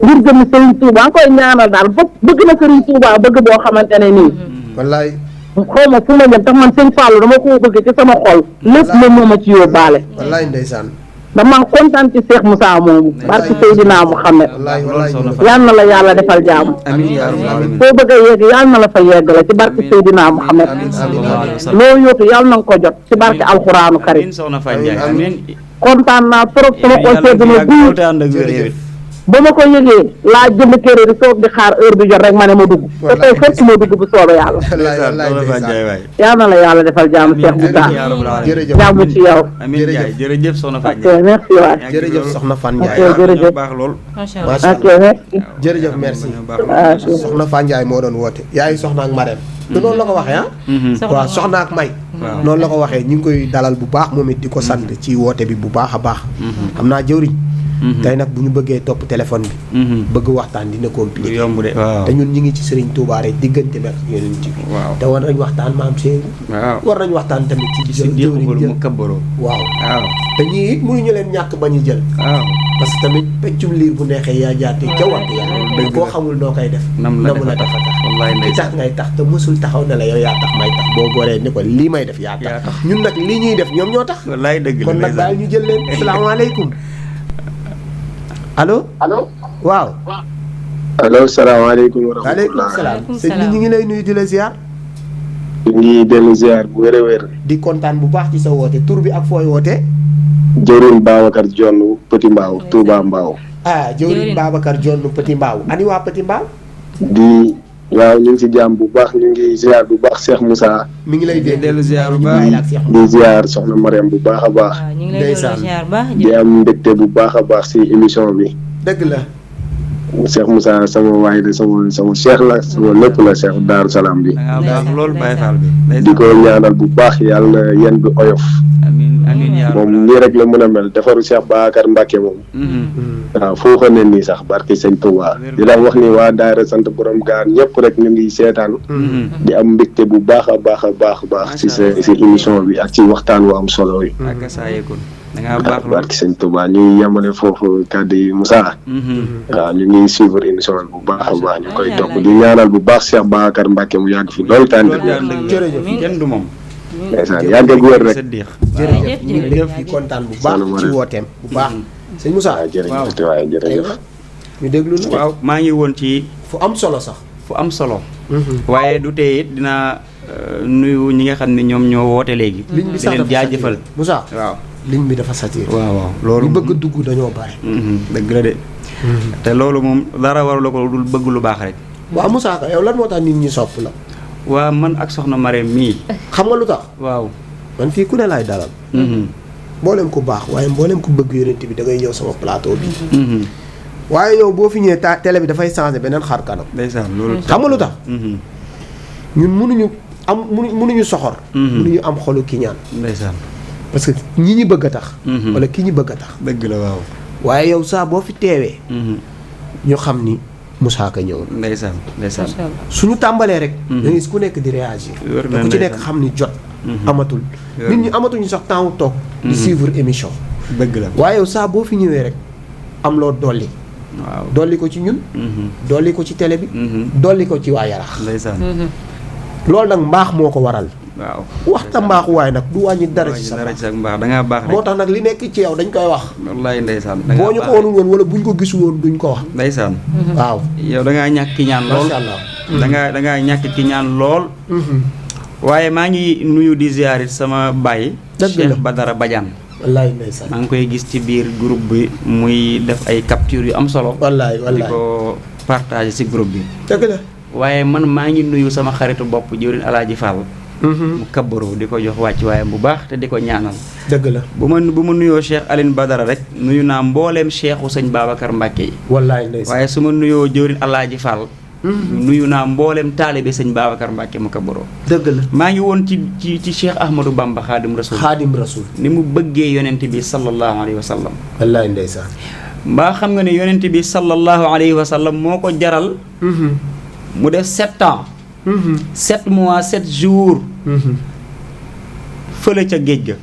F: ngir gëm Serigne Touba koy ñaanal daal bëgg na Serigne Touba bëgg boo xamante ne nii.
B: wallaay.
F: xaw ma fu ma jëm tax man sëñ Fallou dama ko bëgg ci sama xol. lépp moom moo ma ci yóbbaale.
B: wallaay ndeysaan.
F: dama kontaan ci Cheikh Moussa moomu. barke Seydina Mouhamed.
B: wallaay wallaay.
F: yal na la yàlla defal jàmm.
C: amiin yaa rabbal aalamiin.
F: foo bëgg a yegg yal na la fa yegg la ci barke Seydina Mouhamed. loo yóotu yal na nga ko jot ci barke alxuraanu karim.
C: amiin soxna Fane Ndiaye amiin.
F: kontaan naa trop sama xol sedd na guy. ba ma ko yëgee laa jënd kër di soog di xaar heure bi jot rek ma ne ma dugg. te tey fekk ma dugg bu soobee yàlla. yal na la yàlla defal jàmm Cheikh Moussa.
B: jërëjëf
F: jàmm ci yow.
C: amiin Ndiaye jërëjëf soxna Fane
F: ok
C: Ndiaye.
F: merci waay.
B: jërëjëf soxna Fane
F: ok
B: Ndiaye.
F: jërëjëf.
C: baax lool.
D: macha
B: macha
D: allah.
F: ok merci.
B: jërëjëf merci.
F: ah
B: soxna Fane Ndiaye moo doon woote yaay soxna ak Marème. te noonu la ko waxee ah. waaw soxna ak May. noonu la ko waxee ñu ngi koy dalal bu baax moom it di ko sant ci woote bi bu baax a baax. xam naa jëwriñ. tey nag bu ñu bëggee topp téléphone bi. bëgg waxtaan dina compliqué.
C: yomb de waaw.
B: te ñun ñu ngi ci Serigne Touba rek diggante bi ak yeneen ci bi.
C: waaw
B: te war nañ waxtaan maam Cheikh.
C: waaw.
B: war nañ waxtaan tamit ci
C: si
B: jëwriñ
C: mu kabbaroo.
B: waaw.
C: waaw.
B: te ñii it mënuñu leen ñàkk ba ñu jël.
C: waaw.
B: parce que tamit peccum liir bu neexee yaa jaate ca wàtt yàlla.
C: dëgg la
B: koo xamul noo koy def.
C: nam la
B: dafa tax
C: wallaay
B: ki
C: ndeysaan.
B: tax ngay tax te mësul taxaw ne la yow yaa tax may tax boo goree ni ko lii may def yaa
C: yaa
B: tax
C: tax.
B: ñun nag lii ñuy def ñoom ñoo tax.
C: wallaay dëgg la
B: kon nag
C: ndeysaan.
B: daal ñu jël leen asalaamaaleykum. allo. waaw.
E: allo salaamaaleykum wa
B: waaleykum
E: rahmatulah.
B: salaam.
D: Waaleykum
B: sëñ bi
D: salaam.
B: ñu ngi lay nuyu di la ziar.
E: ñu ngi dellu ziar bu wér a wér.
B: di kontaan bu baax ci sa woote tur bi ak fooy woote.
E: jëriñ Babacar Jonn Petit Mbaaw Touba Mbaaw.
B: ah jëwriñ Babacar Jonn Petit Mbaaw ani waa Petit Mbaaw.
E: di waaw ñu ngi si jàmm bu baax ñu ngi ziar bu baax Cheikh Moussa.
B: mi ngi lay dégg
C: dellu ziar bu
B: ñu
C: baax.
B: bàyyi la ak Cheikh
E: di ziar soxna Mariam bu baax a baax.
D: waaw ñu ngi lay
B: ndeysaan.
D: delloo ziar baax.
E: di am mbégte bu baax a baax si émission bi.
B: dëgg la.
E: Cheikh Moussa sama waay de sama Cheikh la sama lépp la Cheikh Daaru Salaam bi.
C: da ngaa baax lool Baye Fall bi.
E: di ko ñaanal bu baax yàlla na yen bi oyof.
C: amiin amiin yaa
E: moom
C: rabbal
E: nii rek la mën a mel defaru Cheikh Babacar Mbacke moom.
C: aalamiin.
E: waaw foo ko ne nii sax barki sëñ Touba di la wax ni waa daayira sant borom gaan ñëpp rek ñu ngi seetaan. di am mbégte bu baax a baax a baax ci sa ci émission bi ak ci waxtaan wu am solo yi.
C: ak saa yeekul. da ngaa baax lool.
E: barki sëñ Touba ñuy yemale foofu kàddu yi Moussa. waaw ñu ngi suivre émission bi bu baax a baax ñu koy topp di ñaanal bu baax Cheikh Babacar Mbacke mu yàgg fi loolu tànn.
B: jërëjëf.
C: kenn du moom.
E: ndeysaan yàgg ak wér rek.
B: jërëjëf ñu ngi def di kontaan bu baax ci wooteem bu baax. sëñ Moussa
E: waaw jërëjëf waaye jërëjëf.
B: ñu déglu la.
C: waaw maa ngi woon ci
B: fu am solo sax.
C: fu am solo. waaye du tee it dinaa nuyu ñi nga xam ne ñoom ñoo woote léegi.
B: ligne bi
C: di
B: sax
C: leen
B: dafa
C: jaajëfal.
B: saturé. Moussa
C: waaw.
B: ligne bi dafa saturé.
C: waaw waaw loolu
B: ñu bëgg a dugg dañoo bare.
C: dëgg la de. te loolu moom dara warula ko dul bëgg lu baax rek.
B: waaw Moussa Ka yow lan moo tax nit ñi sopp la.
C: waa man ak soxna Marème mii.
B: xam nga lu tax.
C: waaw.
B: man fii ku ne laay dalal. mboolem ku baax waaye mboolem ku bëgg yonent bi da ngay ñëw sama plateau bi. waaye yow boo fi ñëwee télé bi dafay changé beneen xar kanam.
C: ndeysaan loolu.
B: xam nga lu tax. ñun mënuñu soxor. mënuñu am xolu kiñaan.
C: ndeysaan.
B: parce que ñi ñi bëgg a tax. wala ki ñi bëgg a tax.
C: dëgg la waaw.
B: waaye yow saa boo fi teewee. ñu xam ni Moussa Ka ñëw na.
C: ndeysaan ndeysaan.
D: macha allah.
B: suñu tàmbalee rek. da ngay gis ku nekk di réagir.
C: wër
B: te
C: na
B: ku ci nekk
C: ndeysaan.
B: xam ni jot. amatul nit ñi amatuñu sax temps wu toog. di suivre émission.
C: dëgg la.
B: waaye yow saa boo fi ñëwee rek am loo dolli.
C: waaw.
B: dolli ko ci ñun. dolli ko ci télé bi. dolli ko ci waa Yarax.
C: ndeysaan.
B: loolu nag mbaax moo ko waral.
C: waaw.
B: waxta mbaaxu waaye nag du wàññi dara ci sa
C: dara
B: mbaax.
C: ci sa mbaax da ngaa baax rek.
B: moo tax nag li nekk ci yow dañ koy wax.
C: wallaay ndeysaan. da
B: boo
C: ngaa
B: ñu
C: baax
B: ko woon woon wala buñ ko gisu woon duñ ko wax.
C: ndeysaan.
B: waaw
C: yow da ngaa ñàkk ki ñaan lool.
B: macha allah.
C: da ngaa ñàkk ki ñaan lool. waaye maa ngi nuyu di ziarit sama baay Cheikh Badara Badiane.
B: wallaay ndeysaan
C: maa ngi koy gis ci biir groupe bi muy def ay capture yu am solo.
B: wallaay
C: di ko partager ci groupe bi.
B: dëgg la.
C: waaye man maa ngi nuyu sama xaritu bopp jëwriñ Alaaji Fall. mu kabbaroo di ko jox wàcc waaye bu baax te di ko ñaanal.
B: dëgg la.
C: bu ma nuyoo Cheikh Aline Badara rek nuyu naa mbooleem Cheikhu sëñ Babacar Mbacke yi.
B: wallaay ndeysaan
C: waaye su ma nuyoo jëwriñ Alaaji Fall. nuyu naa mbooleem taalibe sëñ Babacar Mbacke mu kabbaroo.
B: dëgg la.
C: maa ngi woon ci Cheikh Ahmadou Bamba Xaadim Rasul.
B: Xaadim Rasul.
C: ni mu bëggee yonent bi sallallahu alayhi wa sallam.
B: wallaay ndeysaan.
C: mbaa xam nga ne yonent bi sallallahu alayhi wa sallam moo ko jaral. mu def 7 ans. 7 mois 7 jours. fële ca géej ga.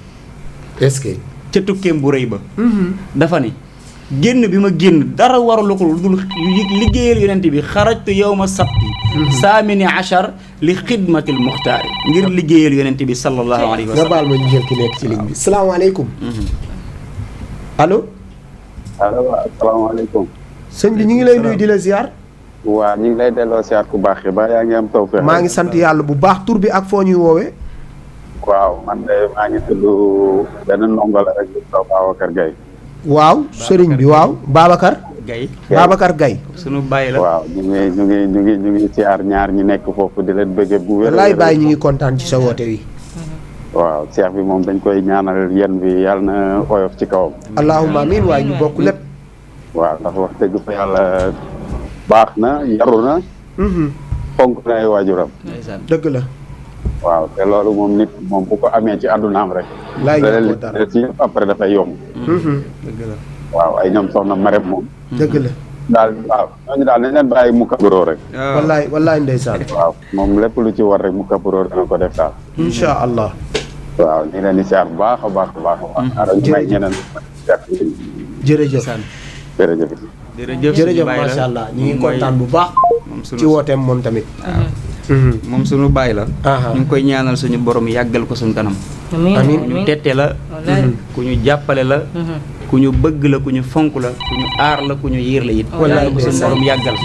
B: est-ce que.
C: ca tukkeem bu rëy ba. dafa ne génn bi ma génn dara waralu ko lu dul liggéeyal yonent bi xarajtu yawma sabti. saamini achar li xidmatil muxtaari ngir liggéeyal yonent bi sallallahu alayhi wa sallam.
B: nga baal ma ñu jël ki nekk ci ligne bi salaamaaleykum. allo.
G: allo asalaamaaleykum.
B: sëñ bi ñu ngi lay nuyu di la ziar.
G: waaw ñu ngi lay delloo ziar ku baax yi ba yaa ngi am tawfeex.
B: maa ngi sant yàlla bu baax tur bi ak foo ñuy woowee.
G: waaw man de maa ngi tudd benn ndongo la rek di taw Babacar Gaye.
B: waaw sëriñ bi waaw Babacar.
C: Gaye
B: Babacar Gaye.
C: sunu bàyyi la.
G: waaw ñu ngi ziar ñaar ñi nekk foofu di leen bëgge bu wér.
B: wallaay bàyyi ñu ngi kontaan ci sa woote wi.
G: waaw Cheikh bi moom dañ koy ñaanal yen bi yàlla na oyof ci kawam.
B: allahumma amiin waaye ñu bokk lépp.
G: waaw ndax wax dëgg fa yàlla baax na yaru na. fonk na ay waajuram.
B: dëgg la.
G: waaw te loolu moom nit moom bu ko amee ci àddunaam rek.
B: laay nga ko dara
G: ci après dafay yomb.
C: dëgg la.
G: waaw ay ñoom soxna Marème moom.
B: dëgg la.
G: daal waaw ñooñu daal nañ leen bàyyi mu kabbaroo rek.
B: wallaay wallaay ndeysaan.
G: waaw moom lépp lu ci war rek mu kabbaroo dana ko def daal.
B: incha allah.
G: waaw ñu leen di siyaar bu baax a baax a baax a baax. jërëjëf may ñeneen
B: jërëjëf.
G: jërëjëf.
B: jërëjëf macha allah ñu ngi kontaan bu baax. ci wooteem moom tamit.
C: moom suñu bàyyi la. ñu ngi koy ñaanal suñu borom yàggal ko suñu kanam.
B: amiin
C: ku ñu tette la. ku ñu jàppale la. ku ñu bëgg la ku ñu fonk la ku ñu aar la ku ñu yiir la it.
B: wallaay
C: ko suñu borom yàggal.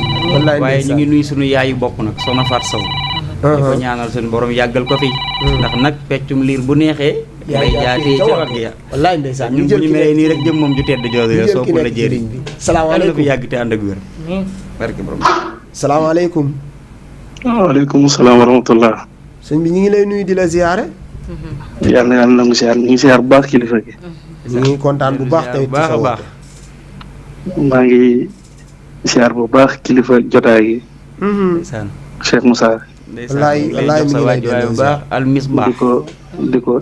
C: waaye ñu ngi nuyu suñu yaayu bopp nag soxna Faat Sow. di ko ñaanal suñu borom yàggal ko fi. ndax nag peccum liir bu neexee. day jaatee ca wax ya.
B: wallaay ndeysaan
C: ñun bu ñu melee nii rek jëm moom ju tedd jooju la soo ko la jëriñ.
B: salaamaaleykum
C: fi yàgg te ànd ak wér. barke borom.
B: salaamaaleykum.
H: waaleykum salaam wa rahmatullah.
B: sëñ bi ñu ngi lay nuyu di la ziyaare.
H: yàlla na yàlla nangu ziar ñu ngi ziar bu baax kilifa gi.
B: ñu ngi kontaan bu baax tey.
C: baax a baax.
H: maa ngi ziar bu baax kilifa jotaay gi. Cheikh Moussa.
B: wallaay wallaay mi ngi lay
C: bu baax al misbah.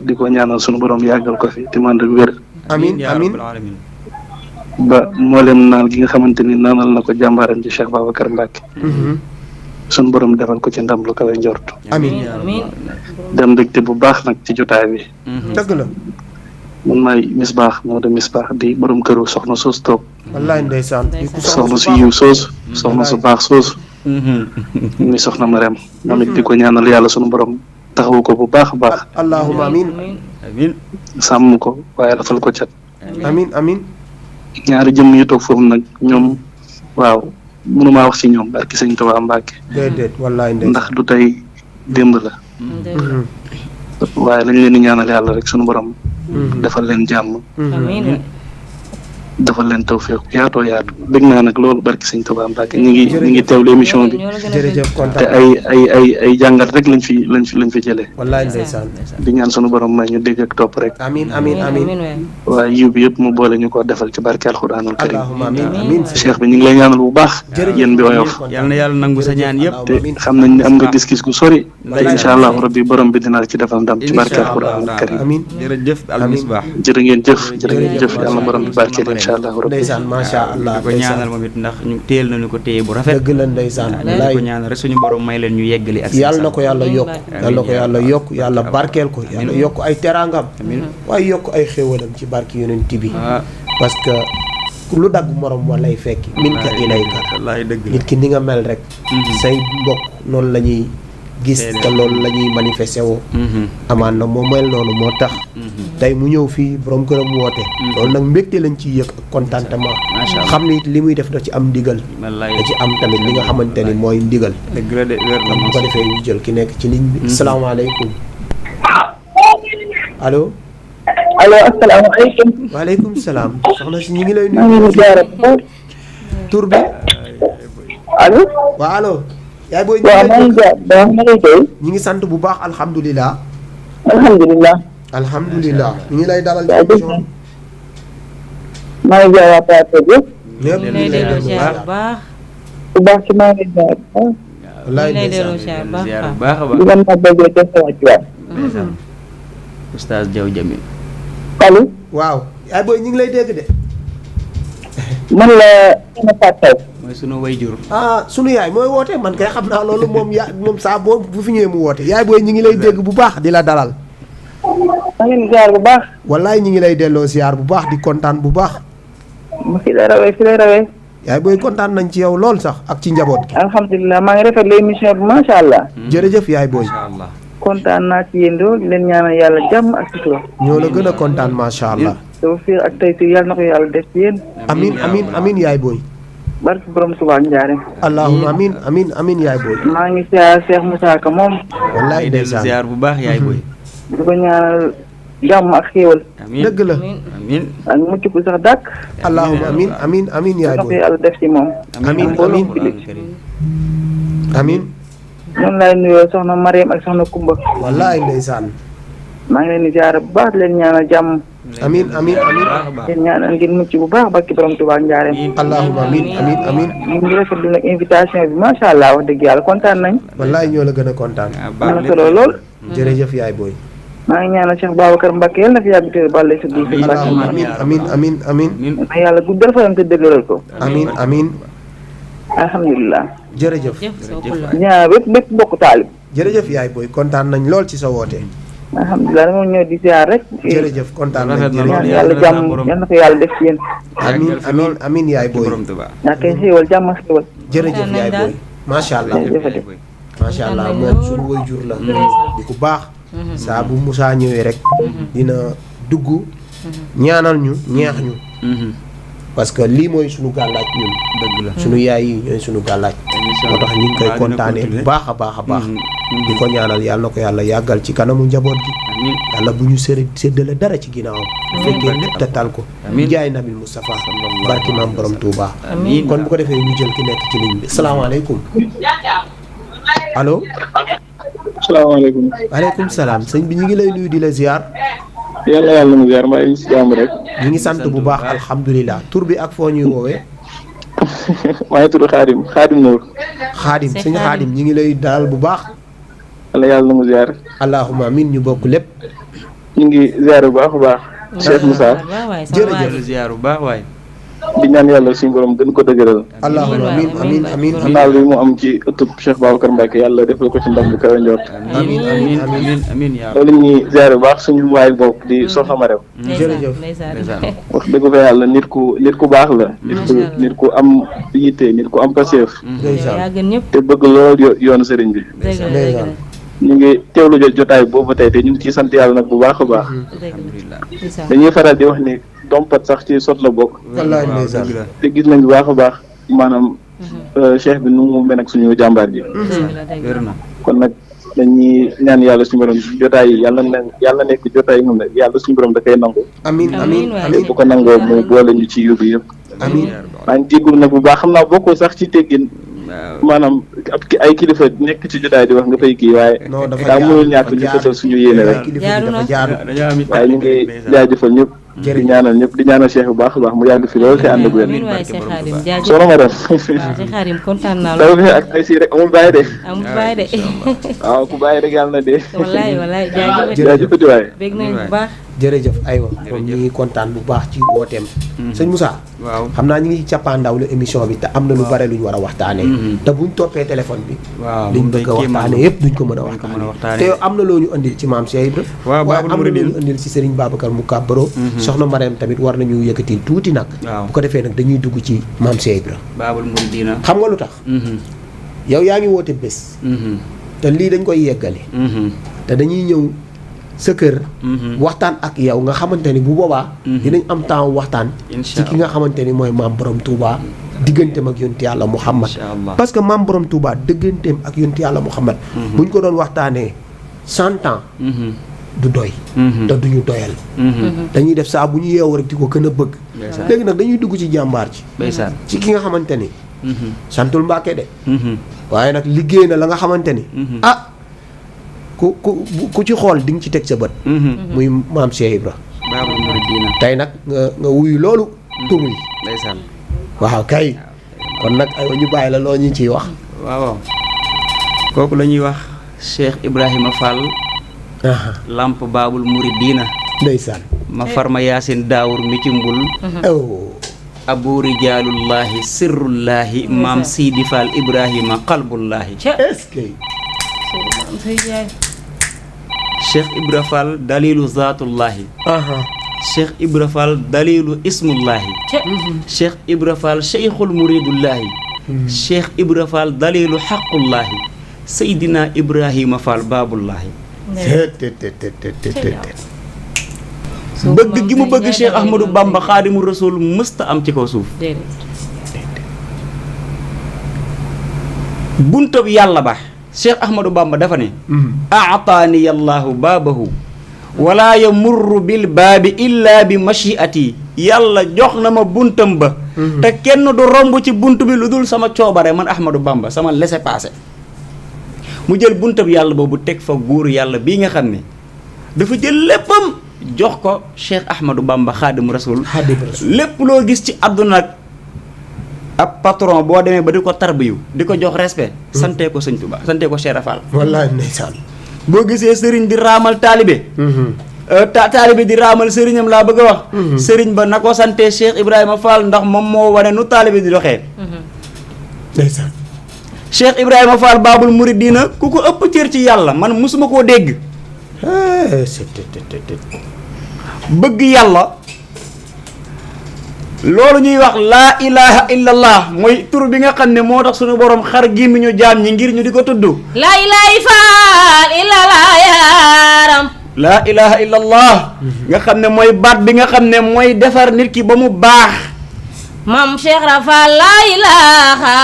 H: di ko ñaanal sunu borom yàggal ko fi te man ak wér.
B: amiin amiin.
H: ba mboolem naal gi nga xamante ni naanal na ko jàmbaaram ci Cheikh Babacar Mbacke. sunu borom defal ko ci ndam lu kawe njort.
B: amiin
H: dem mbégte bu baax nag ci jotaay bi.
B: dëgg la.
H: man maay misbaax moo de misbaax di borom këru soxna soos toog.
B: wallaay ndeysaan.
H: soxna su yiw soos soxna su baax soos. mi soxna Marème. moom it di ko ñaanal yàlla sunu borom taxawu ko bu baax a baax.
B: allahumma amiin.
C: amiin.
H: sàmm ko waaye dafal ko cat.
B: amiin amiin.
H: ñaari jëmm yi toog foofu nag ñoom waaw mënumaa wax ci ñoom barki sëñ Tuubaa Mbàkke.
B: déedéet wallaay ndeysaan.
H: ndax du tey démb la. waaye lañ leen di ñaanal yàlla rek sunu borom. defal leen jàmm. defal leen tawfeex yaatoo yaatu dégg naa nag loolu barki sëñ Tuubaa Mbàkke ñu ngi teewlu émission bi.
B: jërëjëf kontaan
H: te ay jàngat rek lañ fi jëlee.
B: wallaay ndeysaan.
H: di ñaan sunu borom may ñu dégg ak topp rek.
B: amiin amiin amiin.
H: waaye yiw bi yëpp mu boole ñu ko defal ci barke alxuraanul karim.
B: allahumma amiin amiin.
H: cheikh bi ñu ngi lay ñaanal bu baax. yéen bi oyof.
C: yal na yàlla nangu sa ñaan yëpp.
H: te xam nañ ne am nga gis-gis gu sori. te incha allah rabbi borom bi dina la ci defal ndam ci barke alxuraanul karim.
B: amiin
C: jërëjëf al misbah.
H: jërë ngeen jëf yàlla borom bi barkeel incha allah rabbi.
B: ndeysaan macha allah.
C: di ko ñaanal moom it ndax ñu téel nañu ko téye bu rafet.
B: dëgg la ndeysaan.
C: di ko ñaanal rek suñu borom may leen ñu yeggali ak
B: yàlla na ko yàlla yokk yàlla na ko yàlla yokk yàlla barkeel ko yàlla yokk ay teraangam waaye yokk ay xéwalam ci barki yonent bi parce que lu dagg morom wa lay fekki min ka ilayka nit ki ni nga mel rek say mbokk noonu la ñuy gis te loolu la ñuy manifesté woo amaan na moo mel noonu moo tax tey mu ñëw fii borom këram woote loolu nag mbégte lañ ciy yëg ak contentement xam ni li muy def da ci am ndigal da ci am tamit li nga xamante ni mooy ndigal bu ko defee ñu jël ki nekk ci ligne bi asalaamaaleykum allo
F: asalaamaaleykum.
B: waaleykum salaam soxna si ñu ngi lay
F: maa ngi leen di jaaree
B: tur bi
F: allo.
B: waaw allo yaay booy
F: waaw maa ngi jaar ba ma lay doy.
B: ñu ngi sant bu baax alhamdulilah
F: alhamdulilah.
B: ñu ngi lay dalal ci émission
F: maa ngi jaar waa Pape Diop.
B: ñëpp ñu ngi lay dalal
D: bu baax.
F: bu baax ci maa ngi jaar bu baax.
B: wallaay
D: lay delloo ziar bu baax a
F: di leen ma bëggee te sa wàccuwaay.
C: Oustaz Diaw Jamil.
F: allo.
B: waaw yaay booy ñu ngi lay dégg de
F: man la sama Fatou.
C: mooy sunu wayjur.
B: sunu yaay mooy woote man kay xam naa loolu moom saa boo bu fi ñëwee mu woote yaay booy ñu ngi lay dégg bu baax di la dalal
F: maa ngi leen di ziar bu baax.
B: wallaay ñu ngi lay delloo ziar bu baax di kontaan bu baax
F: fi lay rawee.
B: yaay booy kontaan nañ ci yow lool sax ak ci njaboot gi
F: alhamdulilah maa ngi rafetlu émission bi macha allah.
B: jërëjëf yaay booy
C: Masha Allah.
F: kontaan naa ci yéen lool di leen ñaanal yàlla jàmm ak sutura.
B: ñoo la gën a kontaan macha allah
F: tawfiq ak taysiir yàlla na ko yàlla def ci yéen.
B: amin yaay booy
F: barke borom Tuubaa Njaareem.
B: allahumma amin yaay booy
F: maa ngi ziar Cheikh Moussa Ka moom.
B: wallaay ndeysaan
C: ziar bu baax yaay booy.
F: di ko ñaanal jàmm ak xéewal.
C: amiin
B: dëgg la
C: amiin.
F: ak mucc bu sax dàkk.
B: allahumma amin yaay
F: na ko
B: booy
F: yàlla def ci moom.
B: amin
F: noonu laay nuyoo soxna Mariam ak soxna Kumba.
B: wallaay ndeysaan
F: maa ngi leen di ziar bu baax di leen ñaanal jàmm.
B: amin
F: leen ñaanal ngeen mucc bu baax barke borom Tuubaa Njaareem.
B: allahumma amin
F: ñu ngi rafetlu nag invitation bi macha allah wax dëgg yàlla kontaan nañ.
B: wallaay ñoo la gën a kontaan
F: am na solo lool.
B: jërëjëf yaay booy
F: maa ngi ñaanal Cheikh Babacar Mbacke yàlla na fi yàgg te bàlle sa biir sëñ Mbacke.
B: amin
F: na yàlla guddal fanam te dëgëral ko.
B: amin
F: alhamdulilah.
B: jërëjëf
F: ñaar bépp mbokk taalib.
B: jërëjëf yaay booy kontaan nañ lool ci sa woote
F: alhamdulilah dama ñëw di ziar rek.
B: jërëjëf kontaan nañ
F: ñaan yàlla jàmm yal na ko yàlla def ci yéen.
B: amin yaay booy
F: yaa koy xéewal jàmm ak xéewal.
B: jërëjëf yaay booy macha allah macha allah moom suñu waajur la di ku baax saa bu Moussa ñëwee rek dina dugg ñaanal ñu ñeex ñu parce que lii mooy suñu gàllaaj ñun
C: dëgg la
B: suñu yaay yi ñooy suñu gàllaaj moo tax ñu ngi koy kontaanee bu baax a baax a baax di ko ñaanal yàlla na ko yàlla yàggal ci kanamu njaboot gi yàlla bu ñu séddale dara ci ginnaawam bu fekkee lépp te tal ko jaay nabil Moustapha barki maam borom Touba kon bu ko defee ñu jël ki nekk ci ligne bi salaamaaleykum allo
I: salaamaaleykum
B: waaleykum salaam sëñ bi ñu ngi lay nuyu di la ziar
I: yàlla mu ziar mbaa ngi si jàmm rek
B: ñu ngi sant bu baax alhamdulilah tur bi ak foo ñuy woowee
I: maa ngi tudd Xaadim Nour
B: sëñ Xaadim ñu ngi lay dalal bu baax
I: yàlla mu ziar
B: allahumma amin ñu bokk lépp
I: ñu ngi ziar bu baax a baax Cheikh Moussa
B: jërëjëf
C: ziar bu baax waay
I: di ñaan yàlla suñu borom gën ko dëgëral
B: allahumma amin
I: naal bi mu am ci ëttub Cheikh Babacar Mbacke yàlla defal ko ci ndam bu kawe njort
C: amiin yaa
I: loolu ñuy ziar bu baax suñu waay bopp di Soxna Marew
B: jërëjëf
I: wax dëgg fa yàlla nit ku baax la nit ku am yitte nit ku am passeef te bëgg lool yoonu sëriñ bi ñu ngi teewlu jotaay boobu tey te ñu ngi ciy sant yàlla nag bu baax a baax dañuy faral di wax ni dompat sax ci sot la bokk
B: wallaay ndeysaan
I: te gis nañ bu baax a baax maanaam cheikh bi nu mu mel ak suñu jàmbaar ji kon nag dañuy ñaan yàlla suñu borom jotaay yi yàlla nekk jotaay yi nga xam ne yàlla suñu borom da koy nangu
B: amiin
I: te bu ko nangoo mu boole ñu ci yóbbu yëpp
B: amiin
I: maa ngi jégalu nag bu baax xam naa bokkul sax ci teggin maanaam ay kilifa nekk ci jotaay di wax nga fay kii waaye daa mënul ñàkk ñu fësal suñu yéene rek waaye ñu ngi jaajëfal ñëpp di ñaanal ñëpp di ñaanal Cheikh bu baax a baax mu yàgg fi loolu te ànd ak wér soxna ma def taw bi ak ay si rek amul bàyyi de waaw ku bàyyi rek yàlla na dee jaajëfati waaye
B: jërëjëf aywa moom ñu ngi kontaan bu baax ci wooteem sëñ Moussa
C: waaw
B: xam naa ñu ngi cappaandaw la émission bi te am na lu bare lu ñu war a waxtaanee te buñ toppee téléphone bi liñ bëgg a waxtaane yëpp duñ ko mën a waxtaane te yow am na loo ñu indil ci maam Cheikh Ibra waaye am na loo ñu indil ci Serigne Babacar mu kàbbaro soxna Marème tamit war nañu yëkkatil tuuti nag bu ko defee nag dañuy dugg ci maam Cheikh Ibra
C: Baabul Muridina
B: xam nga lu tax yow yaa ngi woote bés te lii dañ koy yeggale. te dañuy ñëw sa kër. waxtaan ak yow nga xamante ni bu boobaa. dinañ am temps waxtaan. ci ki nga xamante ni mooy maam borom Touba. digganteem ak yonti yàlla Muhammad. parce que maam borom Touba digganteem ak yonti yàlla Muhammad. buñ ko doon waxtaanee 100 ans. du doy. te duñu doyal. dañuy def saa bu ñu yeewu rek di ko gën a bëgg. léegi nag dañuy dugg ci jàmbaar ci. ci ki nga xamante ni. santul Mbàkke de. waaye nag liggéey na la nga xamante ni. ku ci xool di nga ci teg sa bët. muy maam Cheikh Ibra. tey nag nga wuyu loolu. tur yi. waaw kay. kon nag aywa ñu bàyyi la loo ñu ciy wax.
C: waaw kooku la ñuy wax Cheikh Ibrahima Fall. Lamp Baabul Muridina.
B: ndeysaan.
C: ma farma Yaasin Daawur mi ci mbul. abu rijaalullahi sirrullahi maam Sidi Fall Ibrahima qalbullahi.
B: est-ce que.
C: Cheikh Ibra Fall dalilu zaatullahi. Cheikh Ibra Fall dalilu ismullahi. Cheikh Ibra Fall cheikhul muridullahi. Cheikh Ibra Fall dalilu xaqullahi. Seydina Ibrahima Fall baabullahi. bëgg gi mu bëgg Cheikh Ahmadou Bamba xaadimu rasul mësta am ci kaw suuf. buntab yàlla ba Cheikh Ahmadou Bamba dafa ne aataani allahu baabahu wala yamurru bil baabi illa bi machiati yàlla jox na ma buntam ba te kenn du romb ci bunt bi lu dul sama coobare man Ahmadou Bamba sama laissez-passer mu jël buntab yàlla boobu teg fa góoru yàlla bii nga xam ne dafa jël léppam jox ko Cheikh Ahmadou Bamba xaadimu rasul lépp loo gis ci àdduna ak ab patron boo demee ba di ko tarbiyu di ko jox respect sante ko sëñ Tuba sante ko Cheikh Rafal
B: wallaay ndeysaan
C: boo gisee sëriñ di raamal taalibe taalibe di raamal sëriñam laa bëgg a wax sëriñ ba na ko sante Cheikh Ibrahima Fall ndax moom moo wane nu taalibe di doxee
B: ndeysaan
C: Cheikh Ibrahima Fall Baabul Muridina ku ko ëpp cër ci yàlla man musuma koo dégg bëgg yàlla loolu ñuy wax laa ilaha illallah mooy tur bi nga xam ne moo tax suñu borom xar gémmiñu jaam ñi ngir ñu di ko tudd
D: laa ilaha faal illallah yaaram
C: laa ilaha illallah nga xam ne mooy baat bi nga xam ne mooy defar nit ki ba mu baax
D: maam Cheikh Rafal laa ilaha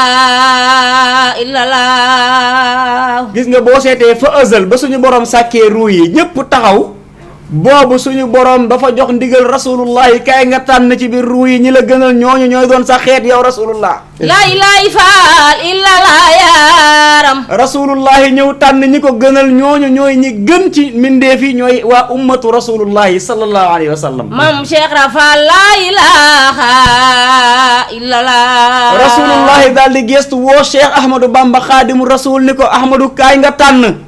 D: illallah
C: gis nga boo seetee fa ësal ba suñu borom sàkkee ruu yi ñépp taxaw boobu suñu borom dafa jox ndigal rasulullahi kaay nga tànn ci biir ruu yi ñi la gënal ñooñu ñooy doon sa xeet yow rasulullah
D: laa ilaaha faal illallah yaaram
C: rasulullahi ñëw tànn ñi ko gënal ñooñu ñooy ñi gën ci mbindeef yi ñooy waa ummatu rasulullahi sallallahu alayhi wa sallam
D: maam Cheikh Rafal laa ilaaha illallah
C: rasulullahi daal di gestu woo Cheikh Ahmadou Bamba xaadimu rasul ni ko Ahmadou kaay nga tànn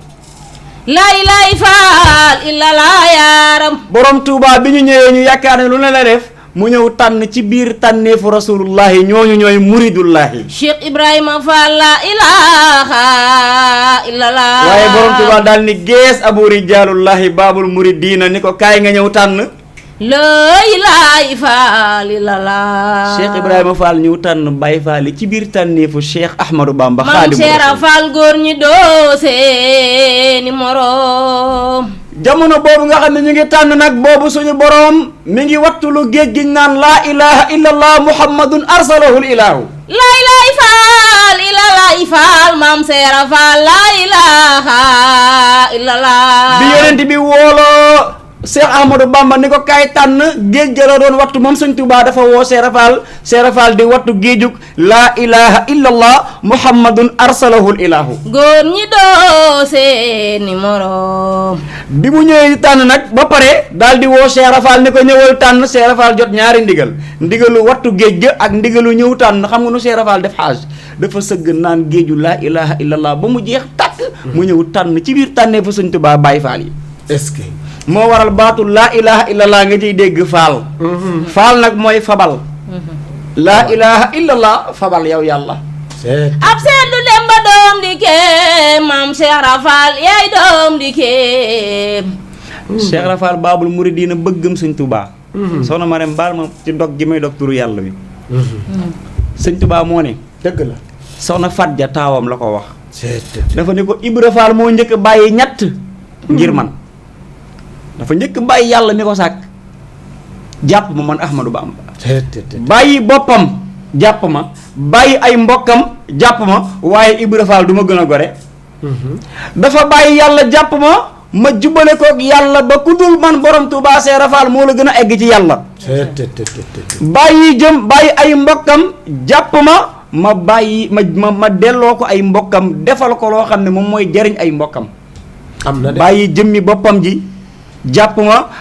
D: laa ilaaha faal illallah yaaram
C: borom Touba bi ñu ñëwee ñu yaakaar ne lu ne la def mu ñëw tànn ci biir tànneefu rasulullahi ñooñu ñooy muridullahi
D: Cheikh Ibrahima Fall laa ilaaha illallah
C: waaye borom Touba daal ni gees abu rijaalullahi baabul muridina ni ko kaay nga ñëw tànn
D: laa ilaaha faal illallah
C: Cheikh Ibrahima Fall ñëw tànn Baye Fall ci biir tànneefu Cheikh Ahmadou Bamba xaadimu rasul
D: Cheikh Fall góor ñi doo seeni moroom
C: jamono boobu nga xam ne ñu ngi tànn nag boobu suñu borom mi ngi wattu lu géej gi naan laa ilaha illallah muhammadun arsalahul ilahu
D: laa ilaaha faal illallah faal maam Cheikh Fall laa ilaha illallah
C: bi yonent bi wooloo Cheikh Ahmadou Bamba ni ko kaay tànn géej ga la doon wattu moom Sëñ Tuubaa dafa woo Cheikh Fall di wattu géejug laa ilaha illallah muhammadun arsalahul ilahu
D: góor ñi doo seeni moroom
C: bi mu ñëwee di tànn nag ba pare daal di woo Cheikh Fall ni ko ñëwal tànn Cheikh Fall jot ñaari ndigalu wattu géej ga ak ndigalu ñëw tànn xam nga nu Cheikh Fall def xaaj dafa sëgg naan géeju laa ilaha illallah ba mu jeex tàkk mu ñëw tànn ci biir tànnee fa Sëñ Tuubaa Baay Faal yi
B: est-ce que
C: moo waral baatu laa ilaha illallah nga ciy dégg faal faal nag mooy fabal laa ilaha illallah fabal yow yàlla
D: ab seet du dem ba doom di kéem maam Cheikh Rafal yaay doom di kéem
C: Cheikh Rafal baabul muridina bëggam Sëñ Tuubaa soxna Marème baal ma ci dog gi may dog turu yàlla wi Sëñ Tuubaa moo ne
B: dëgg la
C: soxna Fatja taawam la ko wax dafa ne ko Ibra Faal moo njëkk bàyyi ñett ngir man dafa njëkk bàyyi yàlla mi ko sàkk jàpp ma man Ahmadou Bamba bàyyi boppam jàpp ma bàyyi ay mbokkam jàpp ma waaye Ibra Faal du ma gën a gore dafa bàyyi yàlla jàpp ma jubale ko yàlla ba ku dul man borom Tuubaa Seera Faal moo la gën a egg ci yàlla bàyyi ay mbokkam jàpp ma bàyyi ma delloo ko ay mbokkam defal ko loo xam ne moom mooy jariñ ay mbokkam bàyyi jëmmi boppam ji jàpp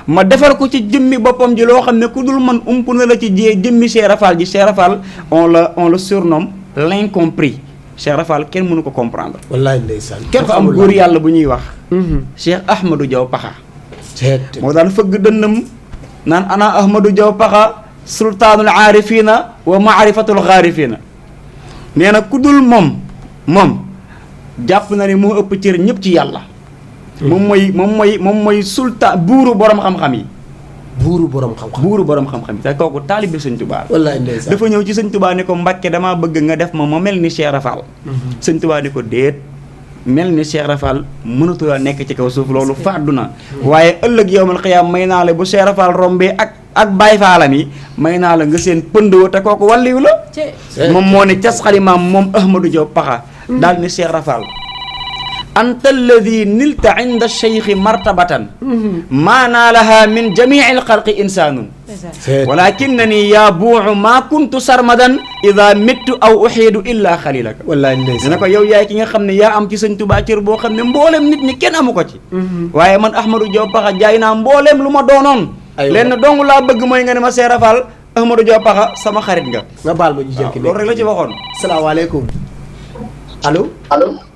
C: ma defal ko ci jëmmi boppam ji loo xam ne ku dul man ump na la ci jëmmi Seera Faal ji Seera Faal on le surnomme l'incompris Seera Faal kenn mënu ko comprendre
B: wallaay ndeysaan
C: dafa am góor yàlla bu ñuy wax Cheikh Ahmadou Diaw Pakha moo daan fëgg dënnam naan ana Ahmadou Diaw Pakha sultaanul aarifina wa maarifatul xaarifina nee na ku dul moom jàpp na ni moo ëpp cër ñëpp ci yàlla moom mooy sultaan buuru borom xam-xam yi buuru borom xam-xam yi te kooku taalibe Sëñ Tuubaa
B: wallaay ndeysaan
C: dafa ñëw ci Sëñ Tuubaa ni ko Mbàkke damaa bëgg nga def ma mel ni Cheikh Rafal Sëñ Tuubaa ni ko déet mel ni Cheikh Rafal mënatula nekk ci kaw suuf loolu fàddu na waaye ëllëg yowmal xiyaam may naa la bu Cheikh Rafal rombee ak Baay Faalam yi may naa la nga seen pënd wa te kooku wàlliwu la moom moo ne cas xalimaam moom Ahmadou Diaw Pakha daal ni Cheikh Rafal anta alladi nilta inda cheikhi martabatan maa naalaha min jamii alxalqi insaanun walakinani yaa buuxu maa kuntu sarmadan ida mittu aw uxiidu illa xalilaka wallaay dina ko yow yaay ki nga xam ne yaa am ci Sëñ Tuubaa cër boo xam ne mboolem nit ñi kenn amu ko ci waaye man Ahmadou Diaw Pakha jaay naa mboolem lu ma doonoon lenn dong laa bëgg mooy nga ne ma Seera Faal Ahmadou Diaw Pakha sama xarit nga
B: baal ma ñu jël ki
C: loolu rek la ci waxoon
B: salaamaaleykum allo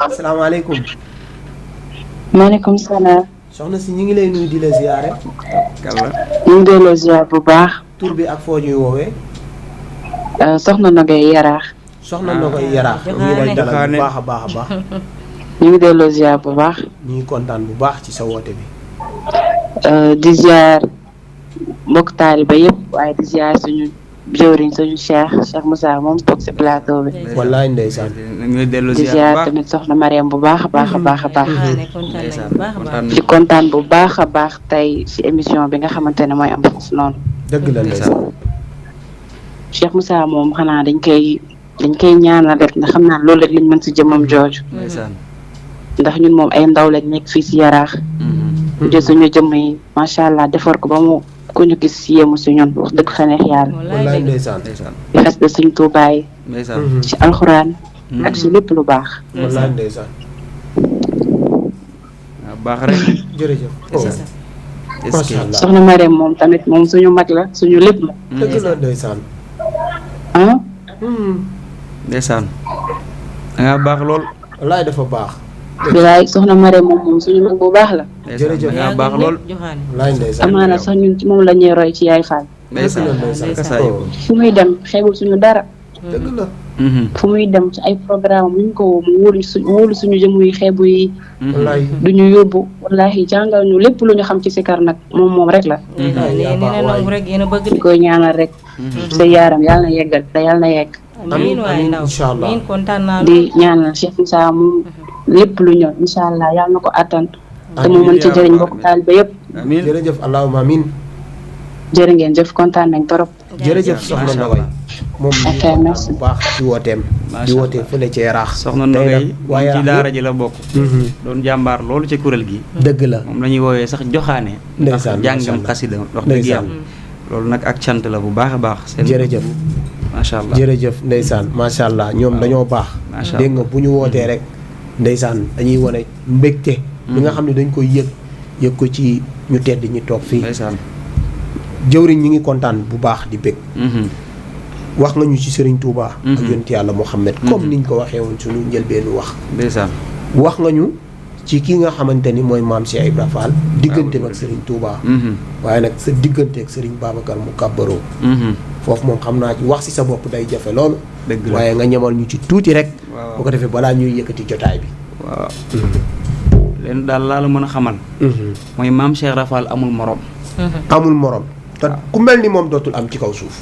B: salaamaaleykum
J: maaleykum salaam.
B: soxna si ñu ngi lay nuyu di la ziyaare.
J: ñu ngi delloo ziyaar bu baax.
B: tur bi ak foo ñuy woowee.
J: soxna Nogay Yaraax.
B: soxna Nogay Yaraax. ñu ngi lay dalal bu baax a baax a baax.
J: ñu ngi delloo ziyaar bu baax.
B: ñu ngi kontaan bu baax ci sa woote bi.
J: di ziyaar mbokk taaliba yëpp waaye di ziyaar suñu jëwriñ suñu Cheikh Moussa moom toog si plateau bi.
B: wallaay ndeysaan.
J: di ziyaar tamit soxna Mariam bu baax a baax a baax a baax. di kontaan bu baax a baax tey si émission bi nga xamante ne mooy am foofu noonu.
B: dëgg la ndeysaan.
J: Cheikh Moussa moom xanaa dañ koy ñaanal rek ndax xam naa loolu rek lañ mën si jëmmam jooju. ndax ñun moom ay ndaw lañ nekk fii si Yaraax. de suñu jëmm yi macha allah defar ko ba mu ku ñu gis yéemu si ñun wax dëgg fa neex yàlla.
B: wallaay ndeysaan.
J: di xas de suñ Tuubaa yi ci alxuraan. ak si lépp lu baax.
B: wallaay ndeysaan.
C: baax rek.
B: jërëjëf. macha allah
J: soxna Marème moom tamit moom suñu mag la suñu lépp la.
B: dëgg la ndeysaan.
J: ah.
C: ndeysaan. da ngaa baax lool.
B: wallaay dafa baax.
J: bilaay soxna Marème moom suñu mag bu baax la.
B: jërëjëf
C: da ngaa baax lool.
B: wallaay ndeysaan.
J: amaana sax ñun ci moom la ñuy roy ci yaay Fall. fu muy dem xeebul suñu dara.
B: dëgg la.
J: fu muy dem ci ay programme mu ñu ko woo mu wóolu suñu jëmm yi xeebu yi.
B: wallaay
J: du ñu yóbbu wallaahi jàngal ñu lépp lu ñu xam ci sikar nag moom rek la. di koy ñaanal rek. sa yaaram yàlla na yeggal te yàlla na yegg.
B: amiin amiin incha allah.
J: di ñaanal Cheikh Moussa moom lépp lu ñëw incha allah yàlla na ko attan. te mu mën ci jëriñ mbokk taalibe yëpp.
B: amiin jërëjëf allahumma amiin.
J: jërë ngeen jëf kontaan nañ trop.
B: jërëjëf soxna Nogay. moom ñu ngi bu baax ci wooteem. di wootee fële ci Yaraax.
C: soxna Nogay moom ci daara ji la bokk. doon jàmbaar loolu ci kuréel gi.
B: dëgg la
C: moom la ñuy woowee sax joxaane.
B: ndeysaan
C: ndax jàngam xasida wax dëgg yàlla. loolu nag ak cant la bu baax a baax. seen
B: jërëjëf
C: macha allah
B: jërëjëf ndeysaan macha allah ñoom dañoo baax.
C: macha allah
B: dégg nga bu ñu wootee rek ndeysaan dañuy wane mbégte. bi nga xam ne dañ koy yëg ko ci ñu tedd ñi toog fii.
C: ndeysaan.
B: jëwriñ ñi ngi kontaan bu baax di bég. wax nga ñu ci Serigne Touba. ak yonent yàlla Muhammad comme niñ ko waxee woon suñu njëlbeenu wax.
C: ndeysaan.
B: wax nga ñu ci ki nga xamante ni mooy maam Cheikh Ibra Fall. digganteem ak Serigne Touba. waaye nag sa diggante ak Serigne Babacar mu kàbbaroo. foofu moom xam naa ci wax si sa bopp day jafe loolu.
C: dëgg la
B: waaye nga ñamal ñu ci tuuti rek.
C: waaw
B: bu ko defee balaa ñuy yëkkati jotaay bi.
C: waaw. leen daal laa la mën a xamal. mooy maam Cheikh Ibra Fall amul morom.
B: amul morom. te ku mel ni moom dootul am ci kaw suuf.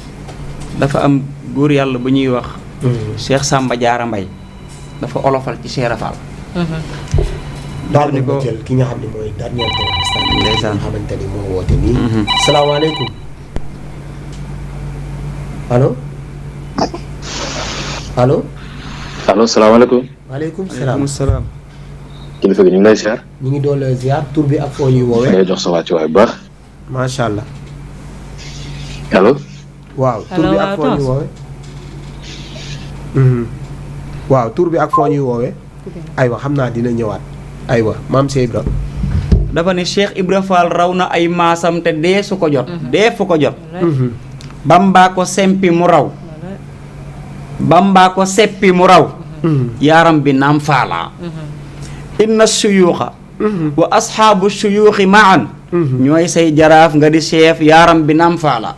C: dafa am góor yàlla bu ñuy wax. Cheikh Samba Diarra Mbaye. dafa olofal ci Cheikh Rafal.
B: daal di ko jël ki nga xam ne mooy dernier ndeysaan nga xamante ni moo woote nii. salaamaaleykum. allo. allo.
K: allo salaamaaleykum.
B: waaleykum
C: salaam.
K: kilifa gi ñu ngi lay ziar.
B: ñu ngi doon ziar tur bi ak foo ñuy woowee.
K: ngay jox sa wàccuwaay bu baax.
B: macha allah.
K: allo.
B: waaw tur bi ak foo ñuy woowee. waaw tur bi ak foo ñuy woowee. aywa xam naa dina ñëwaat. aywa maam Cheikh Ibra.
C: dafa ne Cheikh Ibra Fall raw na ay maasam te dee su ko jot. dee fu ko jot. Bamba ko sempi mu raw. Bamba ko seppi mu raw. yaaram bi naam faala. inna suyuuxa wa asxaabu suyuuxi maan ñooy say jaraaf nga di chef yaaram bi naam faala.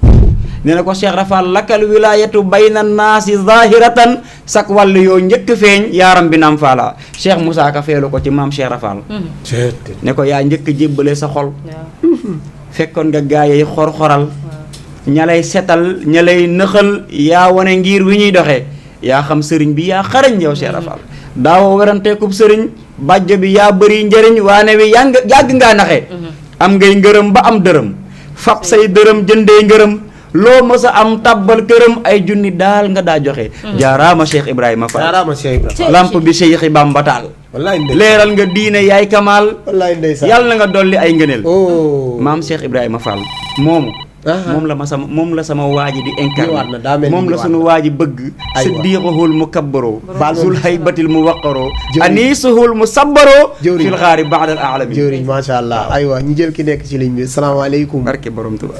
C: nee na ko Cheikh Rafal lakal wilaayatu bayna naasi zahiratan sak wàll yoo njëkk feeñ yaaram bi naam faala. Cheikh Moussa Ka feelu ko ci maam Cheikh Rafal. ne ko yaa njëkk jébbale sa xol. fekkoon nga gaay yi xor-xoral. ña lay setal ña lay nëxal yaa wane ngir wi ñuy doxee yaa xam sëriñ bi yaa xarañ yow Cheikh Rafal. daawoo weranteekub sëriñ bàjjo bi yaa bëri njëriñ waane wi yàgg ngaa naxe. am ngay ngërëm ba am dërëm fab say dërëm jëndee ngërëm loo mës a am tabbal këram ay junni daal nga daa joxe. jaaraama Cheikh Ibrahima Fall.
B: jaaraama Cheikh Ibrahima.
C: lamp bi Cheikh Bamba taal. leeral nga diine yaay kamaal.
B: wallaay ndeysaan
C: yàlla na nga dolli ay ngëneel. maam Cheikh Ibrahima Fall moomu. moom la sama waaji di incarné moom la sunu waaji bëgg. siddiquhul mu kabbaroo. zul haybatil mu waqaroo. anisuhul mu sabbaroo. fil xaari ba'dal a'lami.
B: jëwriñ macha allah aywa ñu jël ki nekk ci ligne bi salaamaaleykum.
C: barke borom Tuba.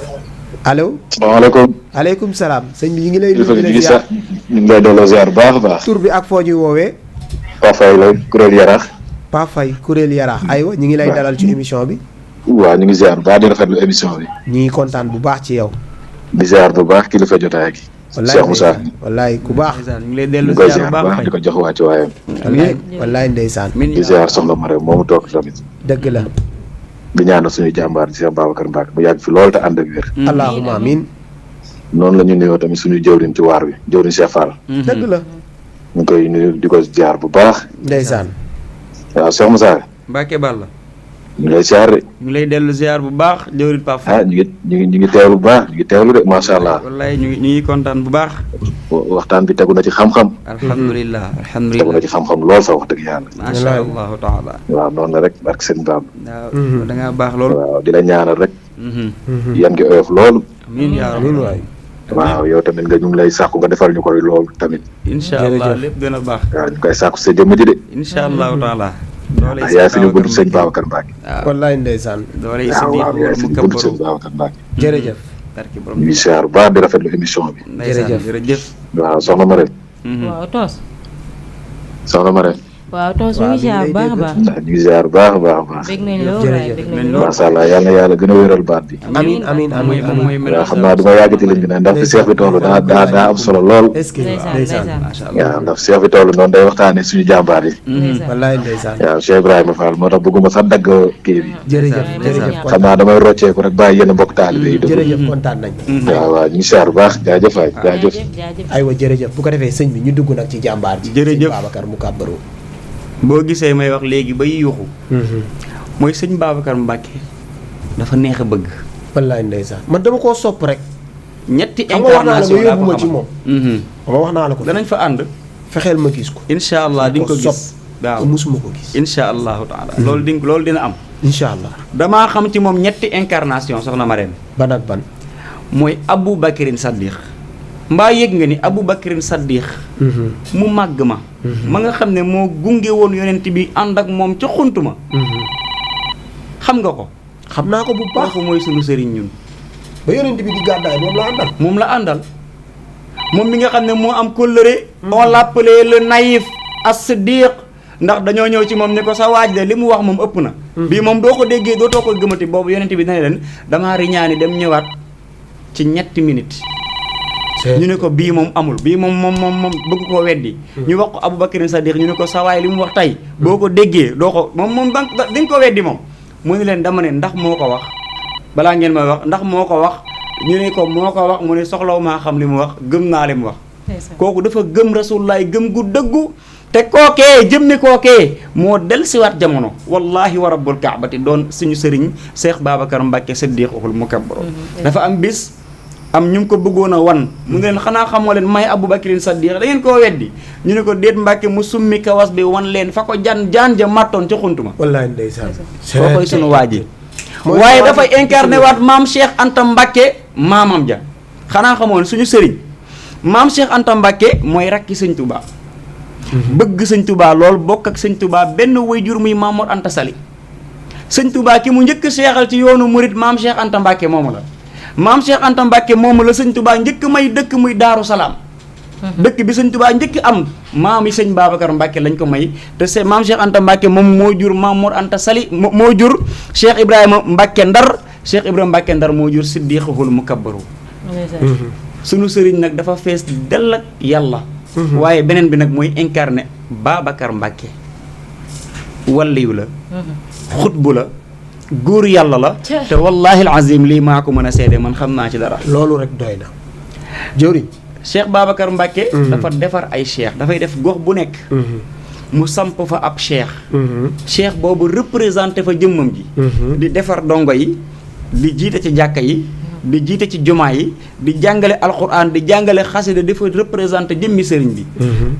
B: allo.
K: salaamaaleykum.
B: aleykum salaam. sëñ bi ñu ngi lay nuyu.
K: ñu ngi lay delloo ziar bu baax a baax.
B: tur bi ak foo ñuy woowee.
K: Paa Faye la kuréel Yaraax.
B: Paa Faye kuréel Yaraax aywa ñu ngi lay dalal ci émission bi.
K: waaw ñu ngi ziar bu baax di rafetlu émission bi.
B: ñu ngi kontaan bu baax ci yow.
K: di ziar bu baax kilifa jotaay gi. Cheikh Moussa.
B: wallaay ku baax.
C: ñu ngi lay dellu
K: ziar
C: ziar bu baax
K: di ko jox wàcc waayam.
B: wallaay ndeysaan.
K: di ziar soxna Marème moomu toog tamit.
B: dëgg la.
K: di ñaanal suñu jàmbaar di Cheikh Babacar Mbacke mu yàgg fi lool te ànd ak wér.
B: allahumma amiin.
K: noonu la ñu nuyoo tamit suñu jëwriñ ci waar wi jëwriñ Cheikh Fall.
B: dëgg la.
K: ñu ngi koy nuyu di ko ziar bu baax.
B: ndeysaan.
K: waaw Cheikh Moussa.
C: Mbacke Balla.
K: ñu ngi lay ziar de.
C: ñu ngi lay dellu ziar bu baax jëwriñ Pape Fall.
K: ñu ngi teewlu bu baax ñu ngi teewlu de macha allah.
C: wallaay ñu ngi kontaan bu baax.
K: waxtaan bi tegu na ci xam-xam.
C: alhamdulilah
K: tegu na ci xam-xam lool sax wax dëgg yàlla.
C: macha allahu taala.
K: waaw noonu la rek barke seen baam.
C: waaw da ngaa baax lool.
K: waaw di la ñaanal rek. yan gi oyof loolu.
C: amiin yaa rabbi waay.
K: waaw yow tamit ñu ngi lay sàkku nga defal ñu koy loolu tamit.
C: incha allah lépp gën a baax.
K: waaw ñu koy sàkku sa jëmm ji de.
C: incha allahu taala.
K: ndax yaay suñu buntu sëñ Babacar Mbacke.
C: waaw
B: wallaay ndeysaan.
C: doole
K: waaw yaay suñu buntu sëñ Babacar Mbacke.
B: jërëjëf.
K: ñu ngi siyaar bu baax di rafetlu émission bi.
C: jërëjëf.
K: waaw soxna Marème.
D: waaw Toos.
K: soxna Marème.
D: waaw Toos ñu ngi ziar bu baax a baax.
K: ñu ngi ziar bu baax a baax a baax.
D: bég nañ lool waaye bég nañ lool.
K: macha allah yal na yàlla gën a wéral baat bi.
B: amiin amiin amiin
K: waaw xam naa du ma yàgg ci ligne bi nag ndax fi seex bi toll daa am solo lool.
B: est-ce que ndeysaan.
K: waaw ndax seex bi toll noonu day waxtaane suñu jàmbaar yi.
B: wallaay ndeysaan.
K: waaw Cheikh Ibrahima Fall moo tax bëgguma sax dagg kii bi.
B: jërëjëf
K: xam naa damay rocceeku rek bàyyi yenn mbokk taalibe yi.
B: jërëjëf kontaan nañ.
K: waaw ñu ngi siyaar bu baax jaajëf waay jaajëf.
B: aywa jërëjëf bu ko defee sëñ bi ñu dugg nag ci jàmbaar ji.
C: jërëjëf
B: sëñ Babacar mu kàbbaroo.
C: boo gisee may wax léegi bay yuuxu. mooy sëñ Babacar Mbacke dafa neex a bëgg.
B: wallaay ndeysaan man dama koo sopp rek.
C: ñetti incarnation laa ko
B: ci moom. ma wax naa la ko.
C: danañ fa ànd.
B: fexeel ma gis ko.
C: incha allah di nga ko gis.
B: waaw musuma ko gis.
C: incha allahu taala. loolu dina am.
B: incha allah.
C: damaa xam ci moom ñetti incarnation soxna Marème.
B: ban ak ban.
C: mooy Abou Bakrin Saddiq. mbaa yëg nga ni Abou Bakrin Saddiq. mu màgg ma. ma nga xam ne moo gunge woon yonent bi ànd ak moom ca xunt ma. xam nga ko.
B: xam naa ko bu baax
C: kooku mooy sunu sëriñ ñun.
B: ba yonent bi di gàddaay moom la àndal.
C: moom mi nga xam ne moo am kóllëre. on l'appelait le naïf as-siddiq ndax dañoo ñëw ci moom ne ko sa waaj de li mu wax moom ëpp na. bii moom doo ko déggee dootoo ko gëmati boobu yonent bi dana leen damaa riñaani dem ñëwaat ci ñetti minutes. ñu ne ko bii moom amul bii moom bëgg koo weddi. ñu wax ko Abou Bakrin Saddiq ñu ne ko sa waay li mu wax tey boo ko déggee doo ko moom di nga ko weddi moom. mu ne leen dama ne ndax moo ko wax balaa ngeen may wax ndax moo ko wax ñu ne ko moo ko wax mu ne soxlaw maa xam li mu wax gëm naa li mu wax. kooku dafa gëm rasulullaay gëm gu dëggu te kookee jëmmi kookee moo dellusiwaat jamono wallahi wa rabbul kaabati doon suñu sëriñ Cheikh Babacar Mbacke Siddiqul Mukabbar dafa am bis am ñu ko bëggoon a wan mu ngi leen xanaa xamoo leen may Aboubacrine Saddiq da ngeen koo weddi ñu ne ko déet Mbacke mu summi kawas bi wan leen fa ko jaan ja màttoon ca xuntuma
B: wallahi ndeysaan
C: koo koy sunu waa ji waaye dafay incarné waat maam Cheikh Anta Mbacke maamam ja xanaa xamoon suñu sëriñ maam Cheikh Anta Mbacke mooy rakki sëñ Touba bëgg sëñ Touba lool bokk ak sëñ Touba benn wayjur muy Mamour Anta Sali sëñ Touba ki mu njëkk seexal ci yoonu murit maam Cheikh Anta Mbacke moomu la maam Cheikh Anta Mbacke moomu la sëñ Touba njëkk may dëkk muy Daaru Salaam dëkk bi sëñ Touba njëkk am maam yi sëñ Babacar Mbacke lañ ko may te c'est maam Cheikh Anta Mbacke moom moo jur Mamour Anta Sali moo jur Cheikh Ibrahima Mbacke Ndar Cheikh Ibrahima Mbacke Ndar moo jur Siddiqul Mukabbaru sunu sëriñ nag dafa fees dell ak yàlla waaye beneen bi nag mooy incarné Babacar Mbacke walliyu la xutbu la góor yàlla la te wallahi alazim lii maa ko mën a seede man xam naa ci dara
B: loolu rek doy na jëwriñ
C: Cheikh Babacar Mbacke dafa defar ay cheikh dafay def gox bu nekk mu samp fa ab cheikh cheikh boobu représenté fa jëmmam ji di defar dongo yi di jiite ci jàkka yi di jiite ci jumaa yi di jàngale alquran di jàngale xasida dafa représenté jëmmi sëriñ bi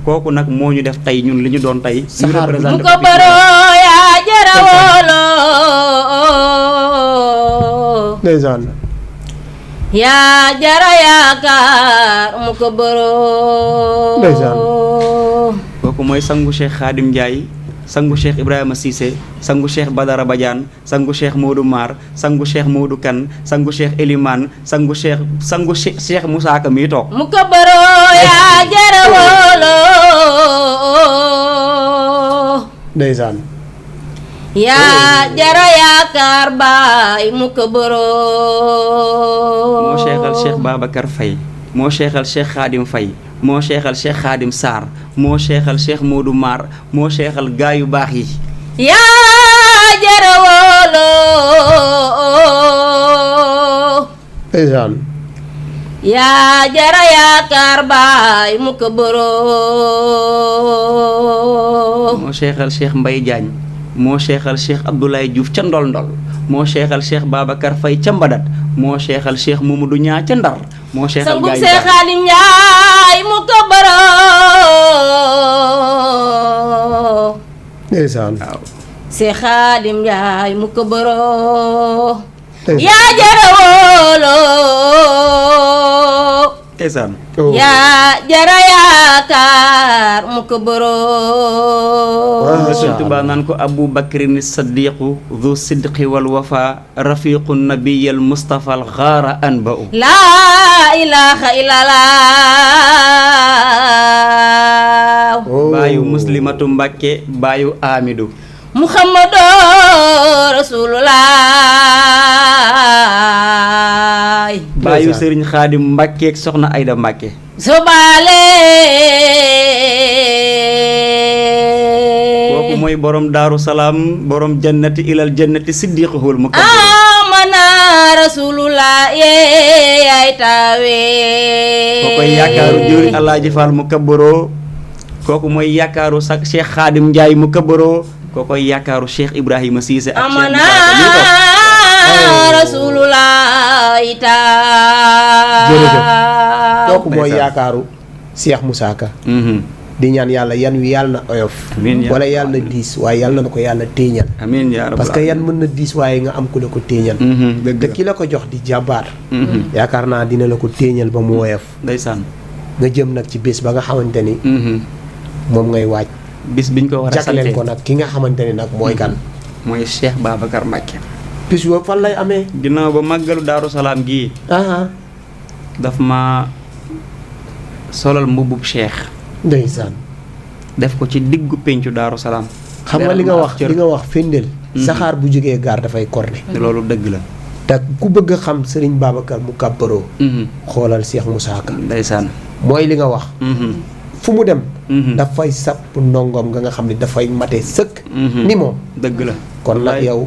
C: kooku nag moo ñu def tey ñun li ñu doon tey ñu représenté
D: ko baroo yaa jarawolo
B: ndeysaan
D: yaa jara yaakaar mu ko baroo
B: ndeysaan
C: kooku mooy sangu Cheikh Khadim Ndiaye sangu Cheikh Ibrahima Cissé sangu Cheikh Badara Badiane sangu Cheikh Modou Mar sangu Cheikh Modou Kane sangu Cheikh Elimane sangu Cheikh Moussa Ka mi toog
D: mu ko baroo yaa jarawolo
B: ndeysaan
D: yaa jara yaakaar baay mu ko baroo
C: moo seexal Cheikh Babacar Faye moo seexal Cheikh Khadim Faye moo seexal Cheikh Khadim Sarr moo seexal Cheikh Modou Mar moo seexal gaa yu baax yi
D: yaa jarawolo
B: ndeysaan
D: yaa jara yaakaar baay mu ko baroo
C: moo seexal Cheikh Mbaye Diagne moo seexal Cheikh Abdoulaye Diouf ca ndol ndol moo seexal Cheikh Babacar Faye ca Mbadat moo seexal Cheikh Mamadou Ñaa ca Ndar moo seexal
D: sangu Cheikh Khadim Ndiaye mu ko baroo
B: ndeysaan
C: waaw
D: Cheikh Khadim Ndiaye mu ko baroo yaa jarawolo
C: ndeysaan
D: yaa jara yaakaar mu ko baroo
C: Sëñ Tuubaa naan ko Abu Bakrin Saddiqu dhu sidqi wal wafa rafiqu nabiyal Mustafa al ghaara anba'u
D: laa ilaaha illallah
C: baayu Muslimatu Mbàkke baayu Amidu
D: Muhammadu Rasulullah
C: baayu Sëriñ Xaadim Mbàkke ak Soxna Ayda Mbàkke
D: sobaale
C: kooku mooy borom Daaru Salaam borom jannati ilal jannati siddiquhul mukabbar
D: amana Rasulullah ay tawe
C: kookoy yaakaaru jëwri Alaaji Faal mukabbaroo kooku mooy yaakaaru sax Cheikh Khadim Ndiaye mukabbaroo kookoy yaakaaru Cheikh Ibrahima Cissé ak
D: amana Rasulullah ita
B: jërëjëf kooku mooy yaakaaru Cheikh Moussa Ka di ñaan yàlla yan wi yàlla na oyof wala yàlla na diis waaye yàlla na ko yàlla téeñal
C: amiin yaa rabbal
B: parce que yan mën na diis waaye nga am ku la ko téeñal te ki la ko jox di jàmbaar yaakaar naa dina la ko téeñal ba mu woyof
C: ndeysaan
B: nga jëm nag ci bés ba nga xamante ni moom ngay waaj
C: bis biñ ko war a sante
B: jagleel ko nag ki nga xamante ni nag mooy kan
C: mooy Cheikh Babacar Mbacke
B: bis boobu fan lay amee
C: ginnaaw ba màggalu Daaru Salaam gii daf ma solal mbubbub Cheikh
B: ndeysaan
C: def ko ci diggu pencu Daaru Salaam
B: xam nga li nga wax féndeel saxaar bu jógee gaar dafay corne
C: loolu dëgg la
B: te ku bëgg a xam Serigne Babacar Mukabbaroo xoolal Cheikh Moussa Ka
C: ndeysaan
B: mooy li nga wax fu mu dem dafay sàpp ndongoom nga xam ne dafay mate sëkk ni moom
C: dëgg la
B: kon nag yow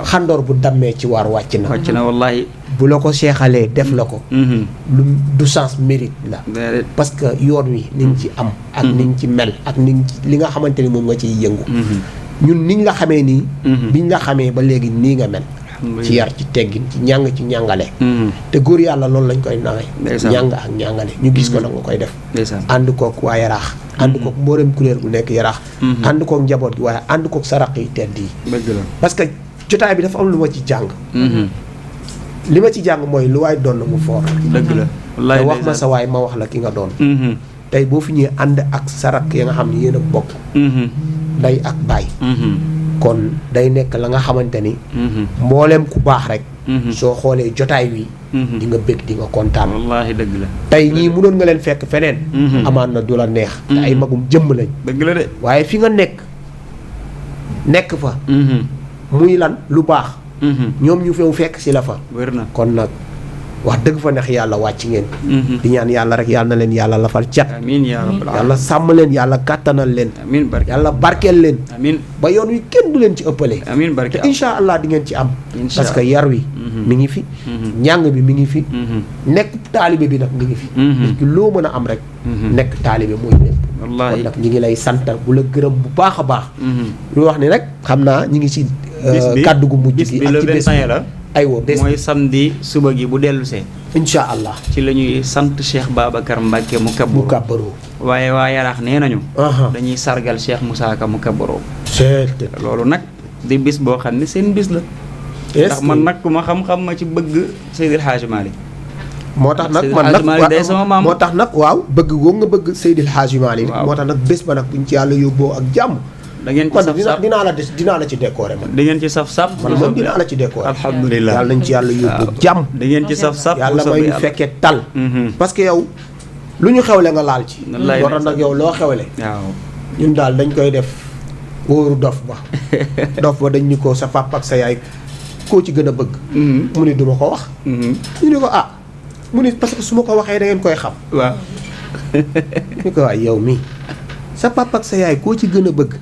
B: xandoor bu dammee ci waar wàcc na
C: wallahi
B: bu la ko seexalee def la ko lu du sens mérite la parce que yoon wi niñ ci am ak niñ ci mel ak niñ li nga xamante ni moom nga ciy yëngu ñun niñ la xamee nii biñ la xamee ba léegi nii nga mel ci yar ci teggin ci ñàng ci ñàngale te góor yàlla loolu lañ koy nawee ñàng ak ñàngale ñu gis ko nag nga koy def ànd kook waa yaraax ànd kook mboolem couleur bu nekk yaraax ànd kook njaboot gi waaye ànd kook saraq yi tedd yi parce que jotaay bi dafa am lu ma ci jàng li ma ci jàng mooy lu waay doon na mu foor
C: dëgg la
B: te wax ma sa waay ma wax la ki nga doon tey boo fi ñëwee ànd ak saraq ya nga xam ne yéen a bokk day ak baay kon day nekk la nga xamante ni mbooleem ku baax rek soo xoolee jotaay wi di nga bëgg di nga kontaan
C: wallaahi dëgg la
B: tey ñii mënoon nga leen fekk feneen amaan na du la neex te ay magum jëmm lañ
C: dëgg la de
B: waaye fi nga nekk fa muy lan lu baax ñoom ñu feew fekk si la fa
C: wér na
B: kon nag wax dëgg fa neex yàlla wàcc ngeen di ñaan yàlla rek yàlla na leen yàlla lafal cat
C: amiin yaa rabbal aalamiin
B: yàlla sàmm leen yàlla kàttanal leen
C: amiin barke
B: yàlla barkeel leen
C: amiin
B: ba yoon wi kenn du leen ci ëppale
C: amiin barke
B: te incha allah di ngeen ci am parce que yar wi mi ngi fi njàng bi mi ngi fi nekk taalibe bi nag mi ngi fi parce que loo mën a am rek nekk taalibe mooy lépp
C: wallaahi
B: kon nag ñi ngi lay sant bu la gërëm bu baax a baax lu wax ni rek xam naa ñi ngi ci kàddu gu mujj gi ak ci bés bi
C: la
B: aywa bés
C: mooy samedi suba gi bu dellusee
B: incha allah
C: ci la ñuy sant Cheikh Babacar Mbacke mu kabbaroo waaye waa yaraax nee nañu dañuy sargal Cheikh Moussa Ka mu kabbaroo loolu nag di bis boo xam ne seen bis la ndax man nag ku ma xam-xam ma ci bëgg Seydil Hadji Malick
B: moo tax nag man nag moo tax nag waaw bëgg goo nga bëgg Seydil Hadji Malick moo tax nag bés ba nag buñ ci yàlla yóbboo ak jàmm
C: da ngeen ci saf saf
B: dinaa la ci décorer man.
C: da ngeen ci saf saf.
B: man moom dinaa la ci décorer.
C: alhamdulilah
B: yàlla nañ ci yàlla yóbbu jàmm.
C: da ngeen ci saf saf.
B: yàlla may ñu fekkee tal. parce que yow lu ñu xewle nga laal ci. wallaay war nag yow loo xewle.
C: waaw
B: ñun daal dañ koy def wóoru dof ba. dof ba dañ ñu ko sa papa ak sa yaay koo ci gën a bëgg. mu ni duma ko wax. ñu ni ko mu ni parce que su ma ko waxee da ngeen koy xam.
C: waaw.
B: ñu ko waay yow mii. sa papa ak sa yaay koo ci gën a bëgg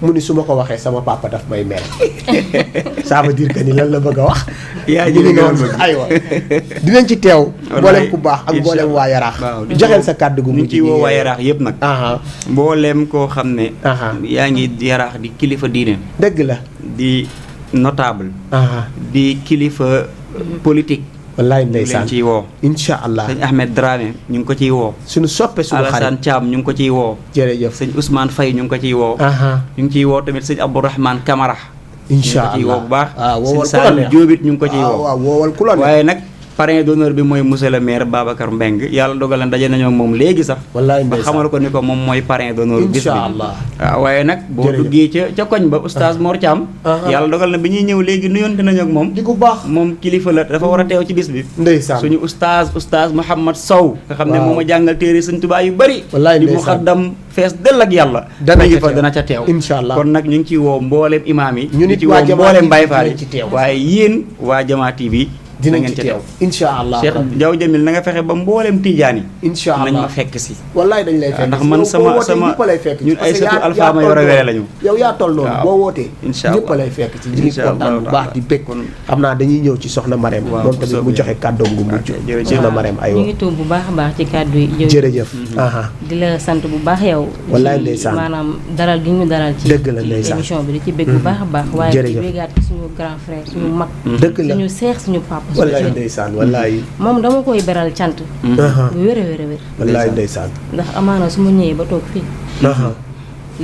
B: mu ni su ma ko waxee sama papa daf may mere ça veut dire que ni lan la bëgg a wax
C: yaa ji noonu
B: aywa dinañ ci teew mboolem ku baax ak mboolem waa yaraax joxeel sa kàddu gu
C: mu ci woo waa yaraax yëpp nag mboolem koo xam ne yaa ngi yaraax di kilifa diine
B: dëgg la
C: di notable di kilifa politique
B: wallaay ndeysaan
C: leen ciy woo
B: incha allah
C: sëñ Ahmed Dramé ñu ngi ko ciy woo
B: suñu soppe suñu xarit
C: Alassane Thiam ñu ngi ko ciy woo
B: jërëjëf
C: sëñ Ousmane Faye ñu ngi ko ciy woo ñu ngi ciy woo tamit sëñ Abdourahmane Camara
B: incha allah
C: ñu ngi ko ciy woo bu baax
B: woowal
C: sëñ Saliou Diobit ñu ngi ko ciy woo
B: waaw woowal ku la
C: waaye nag parrain d'honneur bi mooy monsieur le maire Babacar Mbengue yàlla dogal na daje nañoo moom léegi sax
B: wallaay
C: ba xamal ko ni ko moom mooy parrain d'honneur bis bi
B: incha allah
C: waaw waaye nag boo duggee ca koñ ba oustaz Mor Thiam yàlla dogal na bi ñuy ñëw léegi nuyonte nañu ak moom
B: di ku baax
C: moom kilifa la dafa war a teew ci bis bi
B: ndeysaan
C: suñu oustaz Mouhamad Sow nga xam ne moom a jàngal téere Sëñ Tuubaa yu bëri
B: wallaay
C: di muxaddam fees dell ak yàlla dana ca teew
B: incha allah
C: kon nag ñu ngi ciy woo mbooleem imaam yi
B: ñu nit
C: ci woo mbooleem Baye Fall yi waaye yéen waa Jamaa TV
B: dinañ ci teew incha allah
C: Cheikh Diaw Jamil na nga fexe ba mboolem tijaan yi
B: incha allah
C: nañ ma fekk si
B: wallaay dañ lay fekk
C: ndax man sama ñun ay sëtu Alpha ma yore wele lañu
B: yow yaa toll noonu boo wootee
C: incha allah
B: ñëpp lay fekk ci ñu ngi kontaan bu baax di bëgg xam naa dañuy ñëw ci soxna Marème moom tamit mu joxe kàddoom gu mujj soxna Marème aywa
D: ñu ngi tuub bu baax a baax ci kàddu yi
B: jërëjëf
D: di la sant bu baax yow
B: wallaay ndeysaan
D: maanaam dalal gi ñu dalal ci
B: dëgg la ndeysaan
D: émission bi di ci bëgg bu baax a baax waaye di bëggaat suñu grand frère suñu mag
B: dëgg la
D: suñu seex suñu papa
B: wallaay ndeysaan wallaay
D: moom dama koy beral cant wér a wér a wér
B: wallaay ndeysaan
D: ndax amaana su ma ñëwee ba toog fii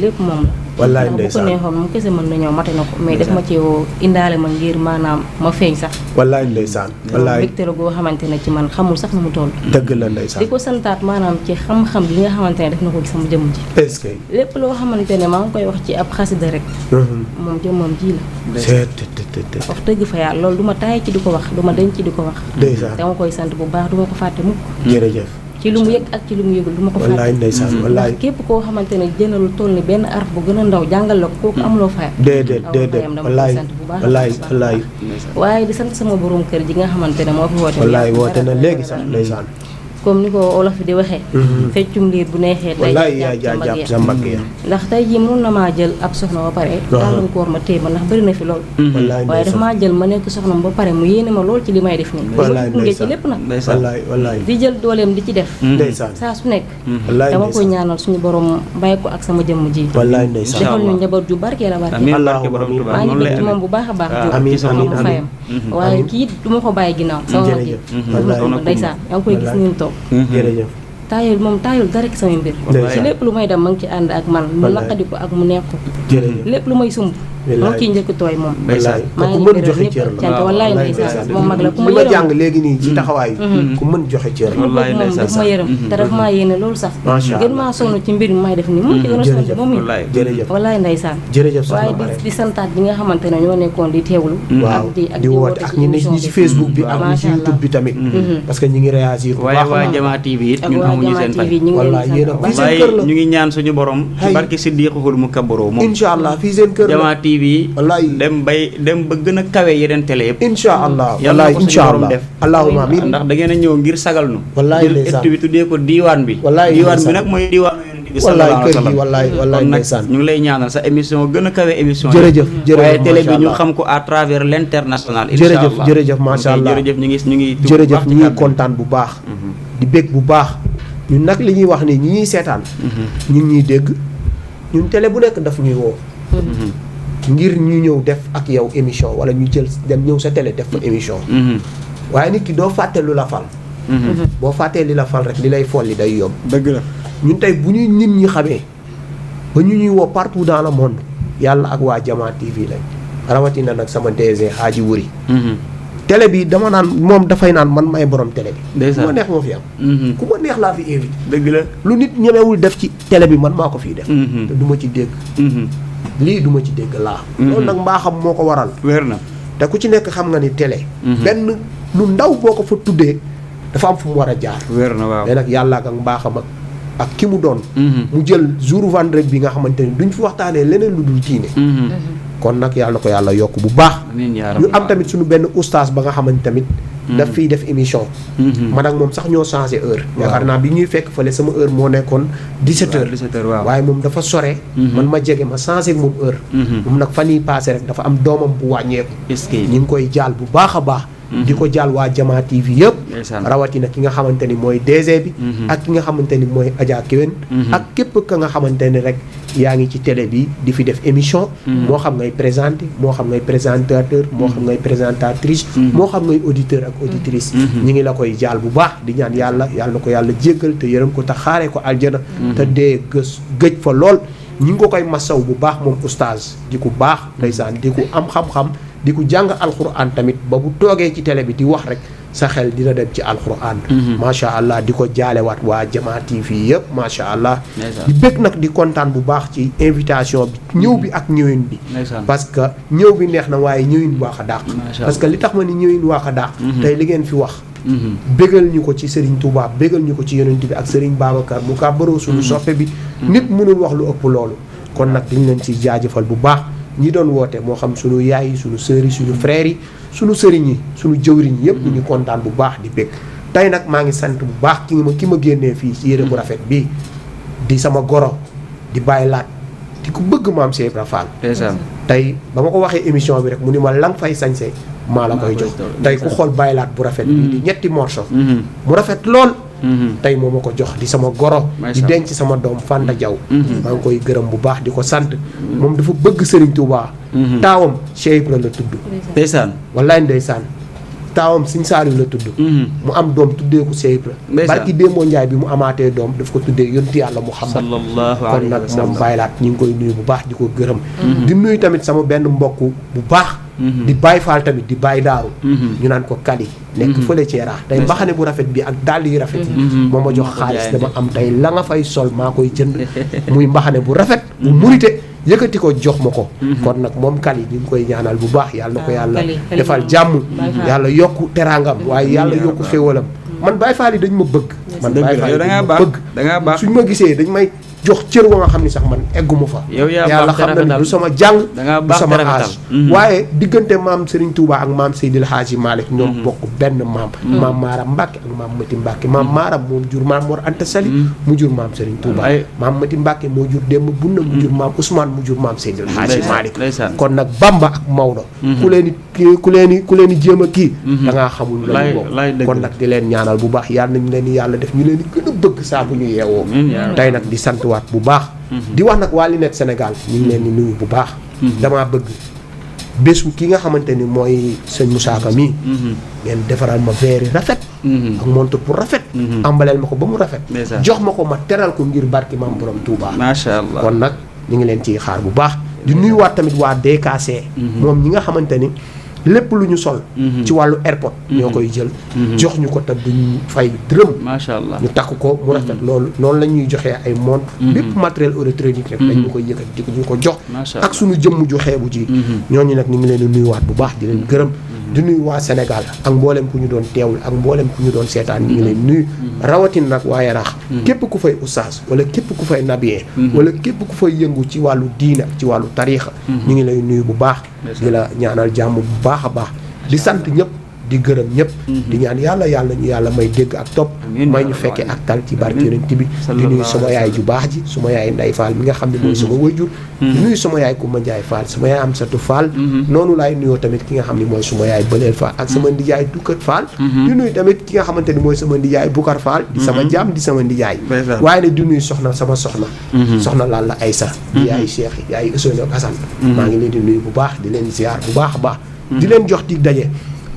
D: lépp moom la
B: wallaay
D: bu ko
B: ndeysaan
D: neexoon moom kese mën na ñëw mate na ko mais daf ma ci woo indaale ma ngir maanaam ma feeñ sax
B: wallaay ndeysaan wallaay
D: mbégte la goo xamante ne ci man xamul sax na mu toll
B: dëgg la ndeysaan
D: di ko santaat maanaam ci xam-xam yi nga xamante ne def na ko ci sama jëmm ji
B: est-ce que
D: lépp loo xamante ne maa ngi koy wax ci ab xasida rek moom jëmmam ji la wax dëgg fa yàlla loolu du ma taay ci di ko wax du ma denc ci di ko wax dama koy sant bu baax du ma ko fàtte mukk
B: jërëjëf
D: ci lu mu yëg ak ci lu mu yëgul du ma ko fàtte
B: wallaay ndeysaan wallaay
D: képp koo xamante ne jënalul toll ni benn araf bu gën a ndaw jàngal la ko kooku amuloo fayam
B: déedéet wallaay
D: sant bu baax
B: wallaay wallaay
D: waaye di sant sama borom kër ji nga xamante ne moo fi woote
B: wallaay woote na léegi sax ndeysaan
D: comme ni ko olof di waxee feccum liir bu neexee tey
B: jàpp sa mbagg ya
D: ndax tey jii mën na maa jël ab soxna ba pare gàllankoor ma téye ma ndax bëri na fi lool waaye daf maa jël ma nekk soxna ba pare mu yéene ma lool ci li may def nii gunge ci lépp nag di jël dooleem di ci def saa su nekk dama koy ñaanal suñu borom bàyyi ko ak sama jëmm ji defal ñu njaboot ju barkeel a barkeel maa ngi bëgg ci moom bu baax a baax amiin ko fayam waaye kii du ma ko bàyyi ginnaaw sama mag ji ndeysaan yaa ngi koy gis ni mu toog
B: jërëjëf
D: taayul dara ci sama mbir ci lépp lu may dem ma ngi ci ànd ak man mu naqadi ko ak mu neex ko lépp lu may sumb moo ciy njëkk tooy moom
B: maa ngi mën joxe cër la
D: wallaay ndeysaan moom mag la ku ma
B: li ma jàng léegi nii ci taxawaay ku mën joxe cër la
D: moom daf ma yërëm te daf maa yéene loolu sax gën maa sonn ci mbir mi may def nii moom ci gën a sonn moom it wallaay ndeysaan waaye di santaat bi nga xamante ne ñoo nekkoon di teewlu
B: waaw di woote ak ñi ci Facebook bi ak ñi ci YouTube bi tamit parce que ñi ngi réagir bu baax
C: waa Jama TV it ñun xamuñu seen fay
B: wallaay yéen a fii seen kër la
C: ñu ngi ñaan suñu borom ci barke Siddiqul Mukabbaro moom
B: inshallah fii seen kër la
C: TV dem ba gën a kawe yeneen télé yëpp
B: inshallah wallaay inshallah allahumma amiin
C: ndax da ngeen a ñëw ngir sagal nu
B: wallaay ndeysaan
C: bi tuddee ko diiwaan bi
B: diiwaan
C: bi nag mooy diiwaanu yonent bi
B: wallaay kër gi wallaay ndeysaan
C: ñu ngi lay ñaanal sa émission gën a kawe émission
B: jërëjëf
C: waaye télé bi ñu xam ko à travers l'international inshallah
B: jërëjëf masha Allah
C: jërëjëf ñu ngi
B: jërëjëf ñu ngi kontaan bu baax di bég bu baax ñun nag li ñuy wax ni ñi ñuy seetaan ñu ngi ñuy dégg ñun télé bu nekk daf ñuy woo ngir ñu ñëw def ak yow émission wala ñu jël dem ñëw sa télé def fa émission waaye nit ki doo fàtte lu la fal boo fàttee li la fal rek li lay folli day yomb
C: dëgg la
B: ñun tey bu ñuy nit ñi xamee ba ñu ñuy woo partout dans le monde yàlla ak waa Jama TV lañ rawatina nag sama DG Hadji Wuri télé bi dama naan moom dafay naan man may borom télé bi ku ma neex moo fi am ku ma neex laa fi invité
C: dëgg la
B: lu nit ñemewul def ci télé bi man maa ko fiy def te du ma ci dégg lii duma ci dégg laa loolu nag mbaaxam moo ko waral
C: wér na
B: te ku ci nekk xam nga ni télé benn lu ndaw boo ko fa tuddee dafa am fu mu war a jaar
C: wér na waaw
B: mais nag yàlla ak mbaaxam ak ki mu doon mu jël jour vendredi bi nga xamante ni duñ fi waxtaanee leneen lu dul diine kon nag yàlla na ko yàlla yokk bu baax ñu am tamit suñu benn oustaz ba nga xamante tamit daf fiy def émission man ak moom sax ñoo changé heure yaakaar naa bi ñuy fekk fële sama heure moo nekkoon 17h waaye moom dafa sore man ma jege ma changé moom heure moom nag fan yi passé rek dafa am doomam bu wàññeeku ñi ngi koy jaal bu baax a baax di ko jaal waa Jama TV yëpp rawatina ki nga xamante ni mooy DG bi ak ki nga xamante ni mooy Adja Kéwén ak képp ka nga xamante ni rek yaa ngi ci télé bi di fi def émission moo xam ngay présenté moo xam ngay présentateur moo xam ngay présentatrice moo xam ngay auditeur ak auditrice ñi ngi la koy jaal bu baax di ñaan yàlla na ko yàlla jéggal te yërëm ko te xaaree ko aljana te dee gëj fa lool ñi ngi ko koy masaw bu baax moom oustaz di ku baax ndeysaan di ku am xam-xam di ko jàng alxuraan tamit ba bu toogee ci télé bi di wax rek sa xel dina dem ci alxuraan macha allah di ko jaalewaat waa Jama TV yëpp macha allah di bëgg nag di kontaan bu baax ci invitation bi ñëw bi ak ñëwin bi parce que ñëw bi neex na waaye ñëwin waa ko dàq parce que li tax ma ni ñëwin waa ko dàq tey li ngeen fi wax bégal ñu ko ci Serigne Touba bégal ñu ko ci yonent bi ak Serigne Babacar mu ka bëroo suñu soppe bi nit mënul wax lu ëpp loolu kon nag dañ leen ci jaajëfal bu baax ñi doon woote moo xam suñu yaay yi suñu sœurs yi suñu frères yi suñu sëriñ yi suñu jëwriñ yëpp ñu ngi kontaan bu baax di bég tey nag maa ngi sant bu baax ki ma génnee fii ci yére bu rafet bii di sama goro di bàyyi laat di ko bëgg maam Cheikh Ibra Fall tey ba ma ko waxee émission bi rek mu ni ma lang fay sañse maa la koy jox tey ku xool bàyyi laat bu rafet bii di ñetti morceau mu rafet lool tey moo ma ko jox di sama goro di denc sama doom Fanta Diaw maa ngi koy gërëm bu baax di ko sant moom dafa bëgg Serigne Touba taawam Cheikh Ibra la tudd
C: ndeysaan
B: wallaay ndeysaan taawam Serigne Saliou la tudd mu am doom tuddee ko Cheikh Ibra barki Demba Ndiaye bi mu amaatee doom daf ko tuddee yonti yàlla Muhammad kon nag moom bàyyilaat ñu ngi koy nuyu bu baax di ko gërëm di nuyu tamit sama benn mbokk bu baax di Baye Fall tamit di Baye Daaru ñu naan ko Kali nekk fële ci Yaraax tey mbaxane bu rafet bi ak dàll yu rafet yi moo ma jox xaalis dama am tey la nga fay sol maa koy jënd muy mbaxane bu rafet bu murite yëkkati ko jox ma ko kon nag moom Kali ñu ngi koy ñaanal bu baax yàlla na ko yàlla defal jàmm yàlla yokku teraangam waaye yàlla yokku xéwalam man Baye Fall yi dañ ma bëgg man Baye Fall yi dañ ma bëgg suñ ma gisee dañ may jox cër wa nga xam ni sax man egguma fa. yàlla xam na du sama jàng du sama âge. waaye diggante maam Serigne Touba ak maam Seydil Hadji Malick ñoom bokk benn maam. maam Maaram Mbacke ak maam Mati Mbacke maam Maaram moom jur maam Mor Anta Sali mu jur maam Serigne Touba. maam Mati Mbacke moo jur Demba Bunna mu jur maam Ousmane mu jur maam Seydil Hadji Malick. kon nag Bamba ak Maodo. ku leen di jéem a kii. da ngaa xamul lañu bokk kon nag di leen ñaanal bu baax yàlla nañu leen yàlla def ñu leen di gën a bëgg saa bu ñu yeewoo. tey nag di sant waat bu baax. di wax nag waa Lunette Sénégal ñu ngi leen di nuyu bu baax. damaa bëgg bésu ki nga xamante ni mooy sëñ Moussa Ka mii. ngeen defaral ma verre rafet. ak montre pour rafet. ambaleel ma ko ba mu rafet. jox ma ko ma teral ko ngir barki maam borom Touba.
C: macha allah
B: kon nag ñu ngi leen ciy xaar bu baax. di nuyuwaat tamit waa DKC. moom ñi nga xamante ni lépp lu ñu sol. ci wàllu airport. ñoo koy jël. jox ñu ko te duñ fay dërëm.
C: macha allah
B: ñu takk ko mu rafet loolu noonu la ñuy joxee ay montre. bépp matériel électronique rek dañ ñu koy yëkkati di ñu ko jox. ak suñu jëmm ju xeebu ji. ñooñu nag ñu ngi leen di nuyuwaat bu baax di leen gërëm. di nuyu waa Sénégal ak mboolem ku ñu doon teewul ak mboolem ku ñu doon seetaan ñu ngi leen nuyu. rawatin nag waa Yaraax. képp ku fay oustaz wala képp ku fay nabiyee. wala képp ku fay yëngu ci wàllu diina ci wàllu tariixa. ñu ngi lay nuyu bu baax. di la ñaanal jàmm bu baax a baax. di sant ñëpp di gërëm ñëpp. di ñaan yàlla ñu yàlla may dégg ak topp. may ñu fekkee ak tal ci barke yonent bi. di nuyu sama yaay ju baax ji suma yaay Ndey Fall mi nga xam ne mooy sama wëjur. di nuyu sama yaay Kumba Njaay Fall sama yaay Amsatu Fall. noonu laay nuyoo tamit ki nga xam ne mooy suma yaay Bëleel Fall ak sama ndijaay Dukkat Fall. di nuyu tamit ki nga xamante ni mooy sama ndijaay Bukar Fall. di sama jaam di sama ndijaay. waaye nag di nuyu soxna soxna Lalla Aysa di yaay Cheikh yaay Ousseynou ak Assane. maa ngi leen di nuyu bu baax di leen ziar bu baax a baax. di leen jox dig daje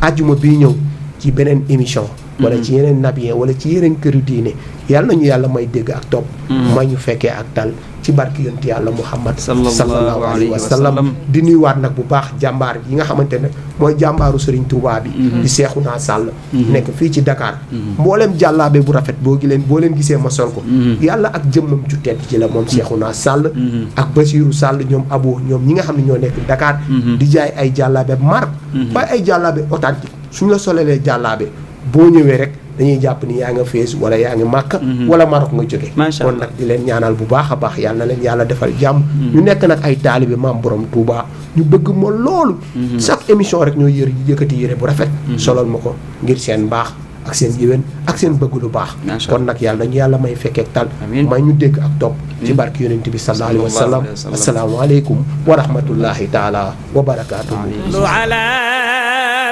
B: àjjuma bii ñëw ci beneen émission. wala ci yeneen nabiyee wala ci yeneen këru diine yàlla nañu yàlla may dégg ak topp. may ñu fekkee ak tal ci barki yonent yàlla Muhammad sallallahu alayhi wa sallam. di nuyuwaat nag bu baax jàmbaar yi nga xamante ne mooy jàmbaaru Serigne Touba bi. di Seexuna Sàll nekk fii ci Dakar. mboolem jàllaabe bu rafet boo leen gisee ma sol ko. yàlla ak jëmmam ju tedd ci la moom Seexuna Sàll. ak Basiiru Sàll ñoom Abo ñoom ñi nga xam ne ñoo nekk Dakar. di jaay ay jàllaabe marque. waaye ay jàllaabe authentique suñu la solelee jàllaabe boo ñëwee rek dañuy jàpp ni yaa nga fees wala yaa ngi màkk wala Maroc nga jóge kon nag di leen ñaanal bu baax a baax yàlla na leen yàlla defal jàmm. ñu nekk nag ay taalibe maam borom Touba ñu bëgg ma loolu. chaque émission rek ñoo yëkkati yére bu rafet. solal ma ko ngir seen mbaax ak seen yéwén ak seen bëgg lu baax. kon nag yàlla nañu yàlla may fekkeek tal may ñu dégg ak topp ci barke yonent bi sallallahu alayhi wa sallam. assalaamu aleykum wa rahmatullahi taala wa barakaatuhu.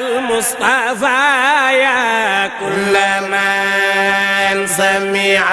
A: المصطفى يا كل من سمع